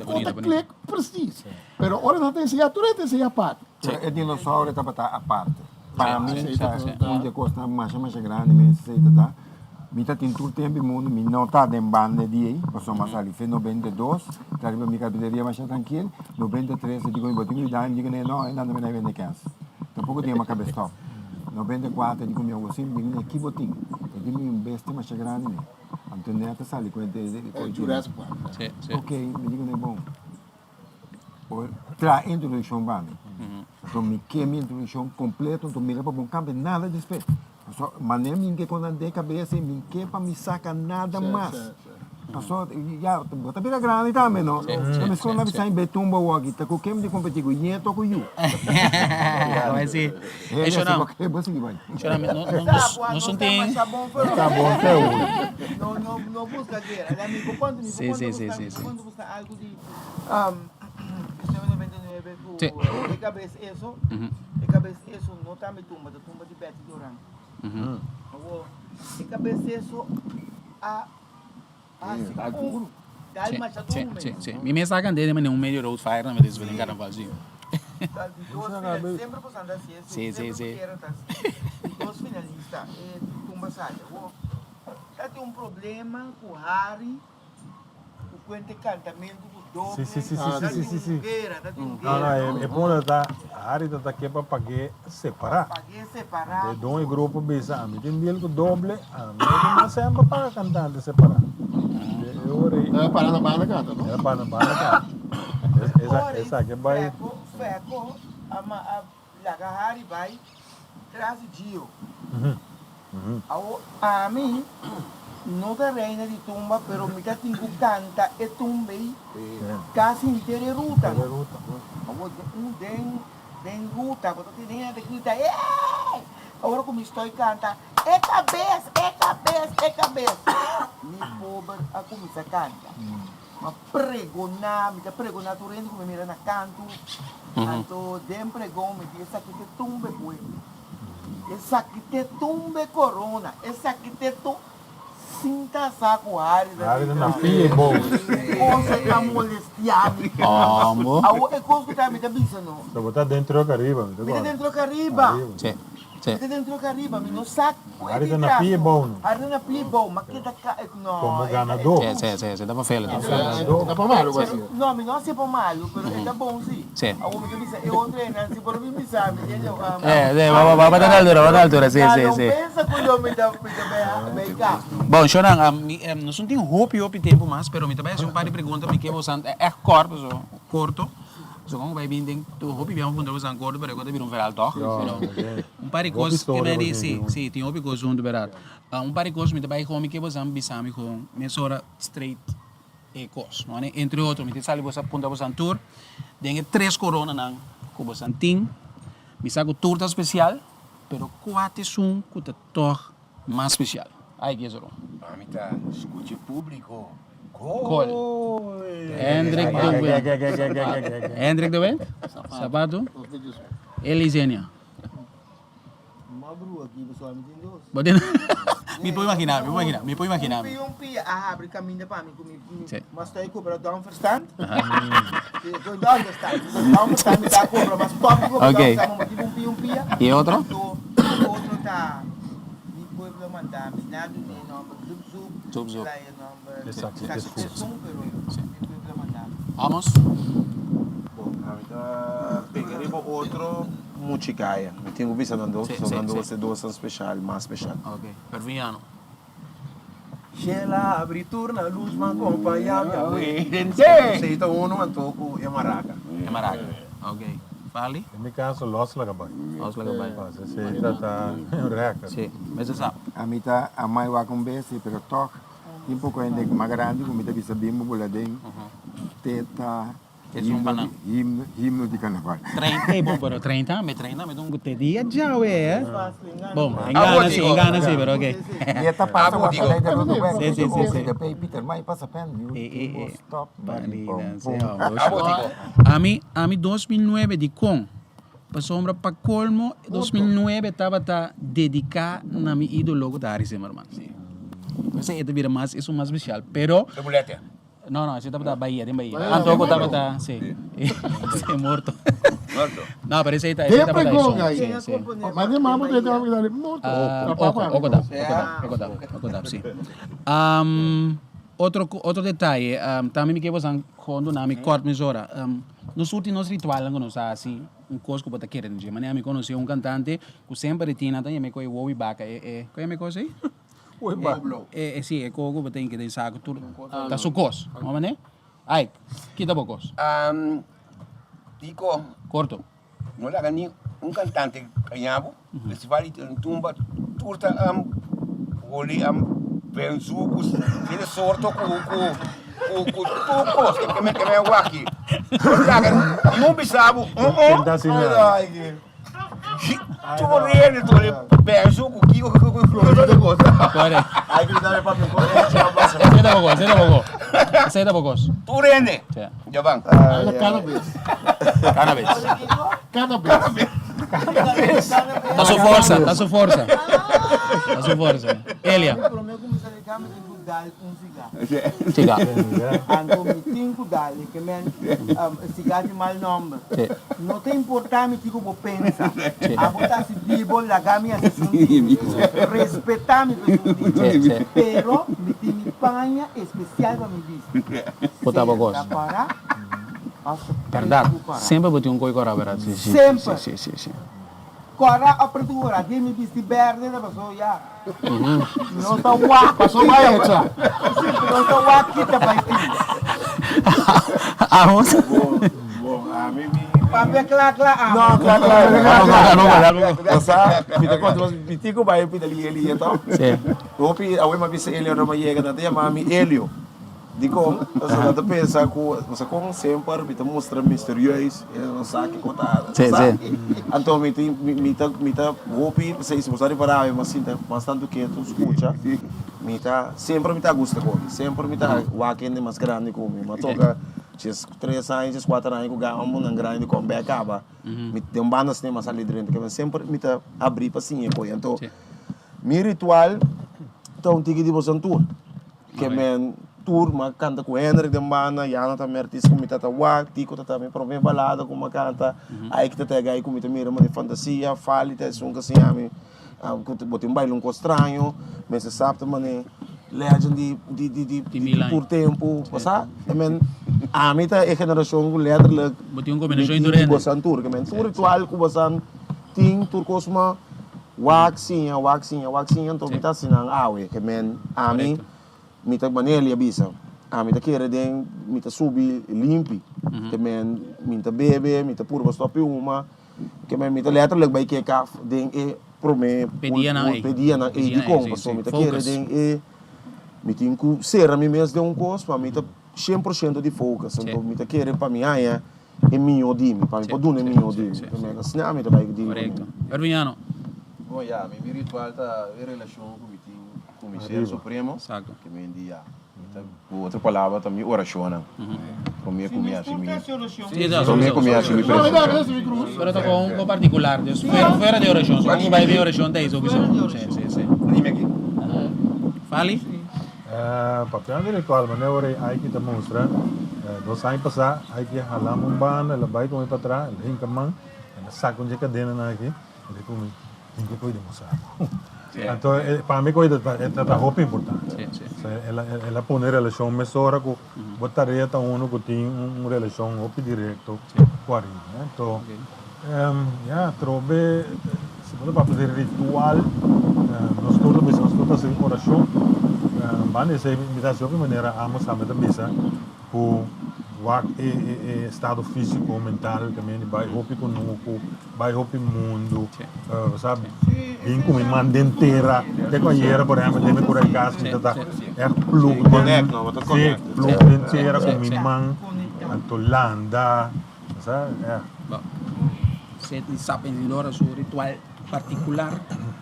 kos ta klik precies. Pero ora nan ta enseñá, tur e ta enseñá aparte. Pero e dinosaurio tabata aparte. Pa mi ta un di e kosnan masha masha grandi mes esei ta ta. Mi ta tin tur tempu i mundu, mi no ta den banda di ei, pasobra mi a sali fe 92, ta riba mi carpinteria masha trankil, 93 e di ku mi bo tin ku yuda mi, mi di ku ne no, e nan ta bini a bende kens. Tampoco tin e kabe stop. 94 e di ku mi awosin, mi di ku ne ki bo tin? E di mi un bestia masha grandi ne. Anto ne ta sali ku e Jurassic Park. Ok, mi di ku ne bon. Traha introdukshon pa mi. Anto mi ke mi introdukshon kompleto, anto mira pa bo kambia nada despues. Pasobra manera mi ke kon nan den kabesa mi ke pa mi saka nada mas. Pasobra ya bo ta bira grandi tambe no. Ta meskos nan bisa bay tumba awor aki ta ku ken mi ta kompeti ku ñeto ku yu. Ey Shonam, Shonam nos un tin. Ta bon te ui. Si si si si si. Si. Si, si, si. Mi mes a kand'é den un medio road fire tambe despues den carnaval, si. Si, si, si. Si, si, si, si, si, si, si. No, no, e punto ta, Harry ta ta ke pa pag'é separá. De don e grupo bisa, ami tin deal ku doble, ami no tin mas semper paga kantante separá. De e ora ei. El a para na banda kanta, no? El a para na banda kanta. Esa, esaki bai. Fèko a laga Harry bai tras di Gio. Awor ami no ta reina di tumba pero mi ta tin ku kanta e tumba ei kasi henter e ruta no. Awor un den den ruta bo ta tene hende ta grita eey! Awor ku mi stoi kanta e kabes e kabes e kabes mi pober a kuminsa kanta. Mi a pregoná mi ta pregoná tur hende ku mi mira na kantu anto den pregon mi di esaki ta e tumba e pueblo. Esaki t'e tumbe corona, esaki t'e tu sin casa cu Harry ta Harry ta na pie bou. Cosa ta molestia mi. Amo. Awor e cos cu ta mi ta bisa no. So bo ta den truck ariba mi ta Mi ta corda. den truck ariba. Sí, sí. Mi ta den truck ariba, mi no sa cu e Harry di ta na tras pie no. bou no. Harry ta na pie bou, ma keda ca no. Como ganador. Sí, sí, sí, sí, ta pa fela, ta pa fela. Ganador. Ta pa malo bo No, mi no a hacié pa malo, pero e ta bon si. Sí. Awor mi ta bisa e otro esnan si por mi bisa mi tiene Eh, sí, va, va, va ta na altura, va ta na altura, sí, sí, No sí. pensa cu yo mi ta mi ta bay bay ca. Bon, Shonan, um, mi, um, nos no tin hopi, hopi tempo mas, pero mi ta bay haci un par di pregunta, mi ke bosan echt kort, paso corto. Paso con bay bin den tu hopi biaha puntra bosan corto, pero e ta bira un verhaal toch? Ja, You know, un par di Hopi cos ke storia mi di, bo tin, sí, tin. sí, tin hopi cos hunto, berdad. Uh, un par di cos mi ta bay gewoon, mi ke bosan bisa mi gewoon mesora straight. E kos, no? Entre otro, mi tin sali boso a puntra bosan tur den e tres koronanan ku bosan tin. Mi sa ku tur ta spesial, pero kua ta esun ku ta tòg mas spesial? Ai, Gezero. Ami ta skucha e públiko. Gol! Hendrik de Wind. Hendrik de Wind? Sapato? Elisenia. Bo tin Mi por imagina, mi por imagina, mi por imagina. Un pia, un pia a habri caminda pa mi cu mi mas estoy cobra downverstand. Downverstand. Downverstand mi ta cobra mas stop di cobra downverstand. Ma motibo un pia, un pia. Y e otro? Anto e otro ta mi pueblo manda mi na dune nomber Zup Zup. Zup Zup. La e nomber Esaki esun pero mi pueblo manda mi. Amos? Bon, ami ta pega riba otro. Muchikaya. Mi tin ku bisa nan dos, pasobra nan dos e dosnan speshal, mas speshal. Ok, Perviñano. Shela abri tur na lus ma kompaña mi awe. Esei ta unu anto ku e maraka. E maraka, ok. Farley? Den mi kaso los laga bai. Los laga bai. Pas esei ta ta un record. Si, mester sa. Ami ta amai wak un bes si, pero tog tin poko hende mas grandi ku mi ta bisa bin bo bula den teta. Esun pa nan. Himno, himno di carnaval. 30, eh, bon, pero 30, me 30, me dungo te dia djawe, eh. Bon, en gana si, en gana si, pero ok. Y esta pasa Abo wa digo. palay de rodo web. Sí, sí, sí, sí. De pay Peter Mai pasa pen. You Eh, eh, eh. stop. Palina, sí, Pum. Abo digo. Ami, ami 2009 di con. Pasobra pa colmo 2009 tabata dedica na mi idolo cu ta Harry Zimmerman. Sí. Esey e ta bira mas, esun mas special, pero. De bulete. No, no, ese tabata Bahia, den Bahia. Anto ku tabata, sí. Sí, morto. Morto. No, pero ese ese Den tabata pregón eso. ahí. Sí, sí. Maar de mama de dame dale morto. Ah, Papá, Oko, papá. oko tap, oko tap, oko tap, oko tap, sí. Um, otro, otro detaye, um, tambe mi ke bosan hondo na mi kort mesora. Um, nos surti nos ritualnan ku nos ta hasi, un kos ku bo ta kere den dje. Manera mi konosé un kantante ku semper e tin nan ta yama e koe wowi baka, e, e, koe yama e kos ei? E, e, si, e kogo bo tin ke den saku tur ta su kos. No mane? Ai, kita bo kos. Um, Tico. Korto. No laga ni un kantante kaña bo. Festival di tumba tur ta um, holi um, benzu ku tiene sorto ku ku ku ku tur kos ke me ke me waki. No laga ni un bisa bo, un un. Tur hende tur e benzo ku kiko ku ku ku ku ku Kore. Esei ta bokos, esei ta bokos. Esei ta bokos. Tur hende. Sí. Ya van. Ala cannabis. Cannabis. Cannabis. Cannabis. Ta su forsa, ta su forsa. Ta su forsa. Elia. Dal un siga. Siga. Anto mi tin ku dal e ke men siga tin mal nomber. No ta importa mi kiko bo pensa. Abo ta hasi di bo laga mi hasi esun di mi. Respeta mi pa esun di mi. Pero mi tin mi paña especial pa mi bisti. Bo ta bo Sea kos. ta kora of ta Berdad. pretu ku kora. Semper bo tin un koi kora berdad. Semper. Si si si. Kora o pretu ku kora. Di mi bisti berde ta paso ya. No ta wak. Paso bai echa. No ta wak kita bai tin. Amos. Bon, bon, ami mi. Papia kla kla amo. No, kla kla. No, no, no. O sa, mi ta konta mi tin ku bai pida li Eli to. Si. Hopi awe mi a bisa Elio ora mi a yega nan ta yama mi Elio. Dikon? Pasobra nan ta pensa ku, bo sa kon semper mi ta mustra misterieus, e no sa kiko ta, Sí, sa. sí. Anto mi tin, mi mi ta mi ta hopi, p'esei si bo sa ripará mi a sinta mas tantu ketu skucha, mi ta semper mi ta gusta ku mi, semper mi ta wak hende mas grandi ku mi. Mi a toka djes tres aña, djes kuater aña ku gamba nan grandi kon bek kaba, mi den un banda asina mi a sali drenta, ke semper mi ta abrí pa siña e koe. Anto mi ritual ta un tiki di boso tur. Ke men tur m'a kanta ku Hendrik den banda, Yana ta mi artista ku mi ta ta wak, Tico ta ta mi prome balada ku m'a kanta, Ike ta ta e gai ku mi ta mira mane fantasia, Fali ta esun ku a siña mi ku bo tin baila un kos straño, Mester Sap ta mane legend di di di di di tur tempu, bo sa? E men ami ta e generashon ku letterlijk Bo tin un mi kombinashon tin tur di hende. bosan tur, ke men tur ritual ku bosan tin tur kos ma Wak siña, wak siña, wak siña, anto mi ta hasi nan awe. Ke men ami, mi ta manera li a bisa, ami ta kere den, mi ta subi limpi. Ke men mi ta bebe, mi ta purba stop huma. Ke men mi ta letterlijk bai ke kaf den e prome Pe dianan ei. pe dianan ei dikon, pasobra mi ta kere den e, mi tin ku sera mi mes den un kos pa mi ta 100% di focus. Anto mi ta kere pa mi haña E mihó di mi, pa mi por duna e mihó di mi. Primer asina mi ta bai di Korekto. Erwiniano. Bon ya, mi mi ritual ta e relashon ku mi tin ku mi ser supremo. Exacto. Ke mi di ya, mi ta. Ku otro palabra ta mi orashonnan promé ku mi hasi mi promé ku mi hasi mi presentashon. Pero ta kon un partikular, dus fuera di orashon, si bo bai den orashon ta esei bisa. Si, si, si. Fali? Papiando di ritual, manera ora ei Aiki ta mustra, dos aña pasá Aiki a hala un banda, el a bai ku mi patras, el a hinka man, el a saka un dje kadenanan aki, el a ku mi. Tin ke koe demostrá. Anto pa mi koe ta ta hopi importante. El a pone relashon mesora ku bo tarea ta unu ku tin un relashon hopi direkto ku ariba. Anto ya atrobe si bo ta papia di ritual nos tur ta bisa nos tur ta hasi orashon. Banda di esei mi ta hasi hopi manera amo sa mi ta bisa. Ku wak e e estado físiko, mental también di bai hopi kunuku, bai hopi mundu, bo sa bin ku mi man den tera, te ku ayera por ehempel den mi kura di kas mi ta ta ègt plug den, si, plug den tera ku mi man, anto landa, bo sa, ègt. Seti sap en lora su ritual partikular.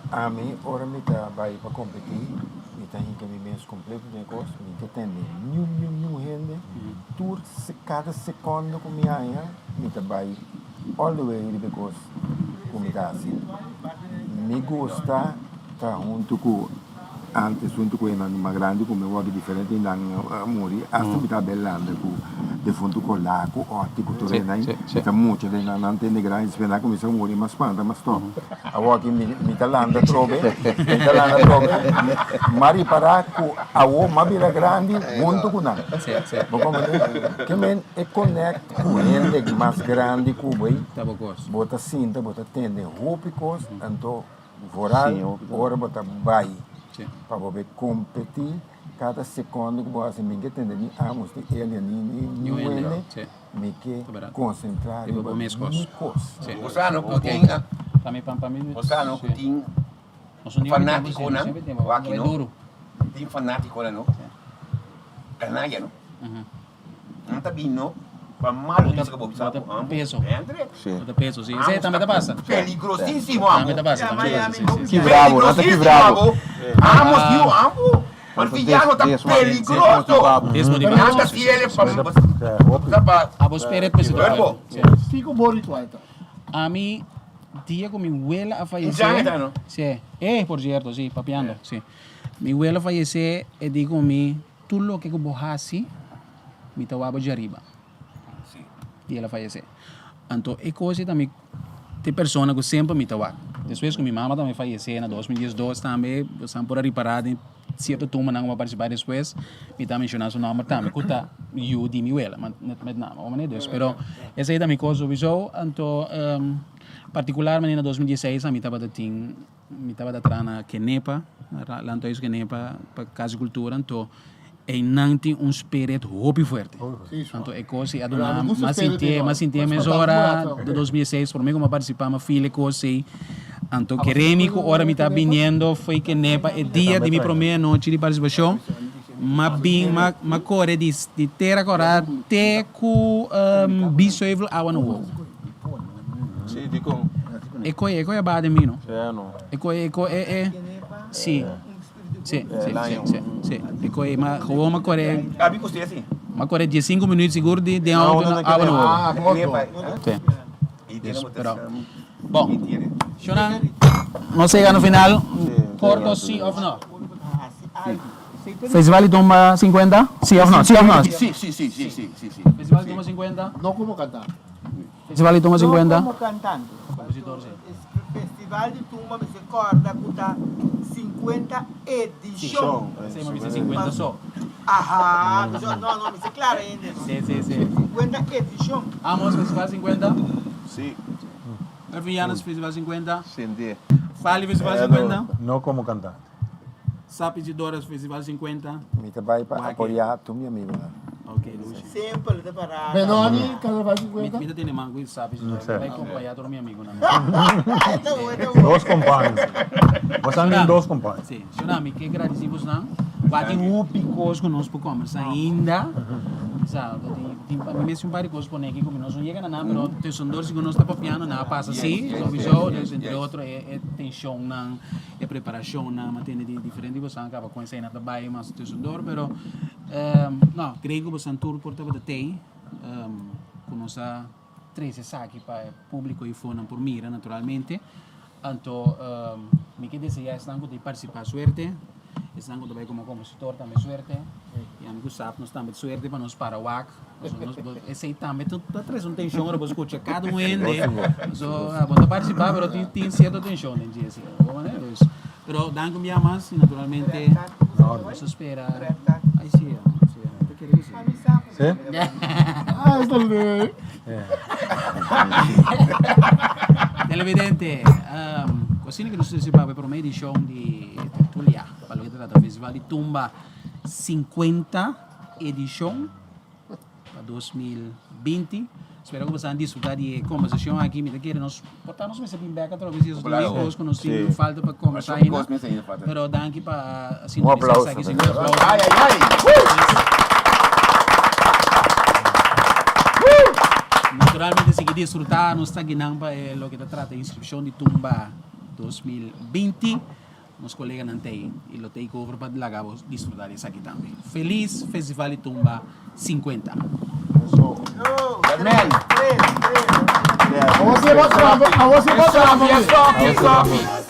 Ami ora mi ta bai pa kompetí mi ta hinka mi mes kompleto den e kos, mi ta tende niun niun niun hende, tur kada sekondo ku mi haña mi ta bai all the way riba e kos ku mi ta hasi. Mi gusta ta huntu ku Antes huntu ku enan mas grandi ku mi wòrdu diferente i nan a muri, asta mi ta belanda ku defuntu Kolá, ku Otty, ku tur enan, mi ta mucha den nan, nan tende grandi, despues nan a kuminsá muri, mi a spanta, mi a stòp. Awor aki mi ta landa atrobe, mi ta landa atrobe, mi a ripará ku awor mi a bira grandi huntu ku nan. Bo komprendé? Ke men e connect ku hende mas grandi ku bo ei, bo ta sinta, bo ta tende hopi kos, anto Vooral ora bo ta bai pa bo be competi, cada secondo cu bo haci mi ke tende ni Amos ni Elia ni niun hende, mi ke concentra riba mi cos. Bo sa no cu tin bo sa no cu tin fanaticonan wak no tin fanaticonan no canaya no. Nan ta bin no pa mal bisa ku bo bisa ku amo. Peso. Bo ta peso, si. Esei tambe ta pasa. Peligrosísimo amo. Tambe ta pasa, tambe ta pasa, si, si, si. Ki bravo, nan ta ki bravo. Amo si yu amo. Malfillano ta peligroso. Nan ta fiel pa pa. Abo spirit mester ta fuerte. Kiko bo ritual ta? Ami dia ku mi wela a fayesé. Si. Eh, por cierto, si, papiando, si. Mi wela a fayesé, e di ku mi. Tur loke ku bo hasi, mi ta wak bo djariba. I el a fayesé. Anto e kos ei ta mi ta e persona ku semper mi ta wak. Despues ku mi mama tambe fayesé na 2012 tambe, bosan por a ripará den sierto tumbanan ku mi a partisipá despues, mi ta menshoná su nòmber tambe ku ta yu di mi wela, met name ora manera dus. Pero esei ta mi kos sowieso. Anto partikularmente na 2016 mi tabata tin. Mi tabata traha na Kenepa, na Landhuis Kenepa pa Kas di Kultura, anto einan tin un spirit hopi fuerte. Anto e kos ei a duna mi a sintié, mi a sintié mesora di 2006 promé ku mi a partisipá mi a feel e kos ei. Anto kere mi ku ora mi ta biniendo fo'i Kenepa e dia di mi promé anochi di partisipashon, mi a bin, mi a kore di Tera Kòrá te ku Biesheuvel awa na wowo. Sí, dikon? E koe, e koe a baha den mi, no? E koe, e koe, e, e, sí, sí, sí, sí, sí, sí. E koe, ma gewoon ma kore. Abi ku usted sí? Ma kore diesinco minuut sigur di den auto na awa na wowo. Sí. Dus, pero, bon. Shonan, nos a yega na final. Korto sí of no? Festival di Tumba 50? Sí of no? Sí of no? Sí, sí, sí, sí, sí, sí. Festival di Tumba 50? No como cantante. Festival di Tumba 50? No como cantante. Compositor sí. Festival di Tumba mester corda cu ta 50 edicion. Sí, ma mester 50 so. Aha, no, no, mester clara hende. Sí, sí, sí. 50 edicion. Amos, Festival 50? Sí. Ervin Llanos, Festival 50? Sende. Fali, Festival 50? No como cantante. Sapi Zidoras, Festival 50? Mi ta bai pa apoya tur mi amigonan. Ok, dushi. Semper ta parada. Benoni, Carnaval 50? Mi ta tene man cu Sapi Zidoras. Mi ta bai acompaña tur mi amigonan. Dos compaño. Bo sa tin dos compaño. Si. Shona, mi ke gradici bosnan. Wak tin hopi cos cu nos por combersa ainda. Sa, tin, mi mester un par di cos pone aki cu mi nos no yega na nan, pero tussendoor si cu nos ta papiando nan a pasa si, sowieso. Dus entre otro e tensionnan. E preparashonnan a tene di diferente bosan kaba ku esei nan ta bai mas tussendoor pero. No, Grego bosan tur por tabata tei ku nos a trese esaki pa e públiko i fonan por mira naturalmente. Anto mi ke deseá esnan ku ta partisipá suerte, esnan ku ta bai komo kompositor tambe suerte, i ami ku sap nos tambe suerte pa nos para wak. Esei tambe ta trese un tenshon ora bo skucha kada un hende. So bo ta partisipá pero tin sierto tenshon den dje esei. Pero danki un bia mas i naturalmente nos ta spera. Ai si, si, ta kere ku si. Si? Ah, esta leuk. Televidente, um, asina que nos ta pa e prome edicion di Tertulia, pa loke ta trata Festival di Tumba 50 edicion pa 2020. Spero ku boso a disfruta di e kombersashon aki. Mi ta kere nos por ta nos mester bin bek atrobe si esos Claro. dos ku nos tin Sí. falta pa kombersá Masha ainda. kos mester ainda falta. Pero danki pa Un sintonisa aplauso. esaki. Señor aplauso. Ay, ay, ay. Naturalmente sigui disfruta nos ta guinan pa e loke ta trata inscripcion di Tumba 2020. Nos coleganan ta ei y lo take over pa laga bo disfruta di esaki tambe. Feliz Festival di Tumba 50. Amen. Awor si e bo trapa, awor si e bo trapa.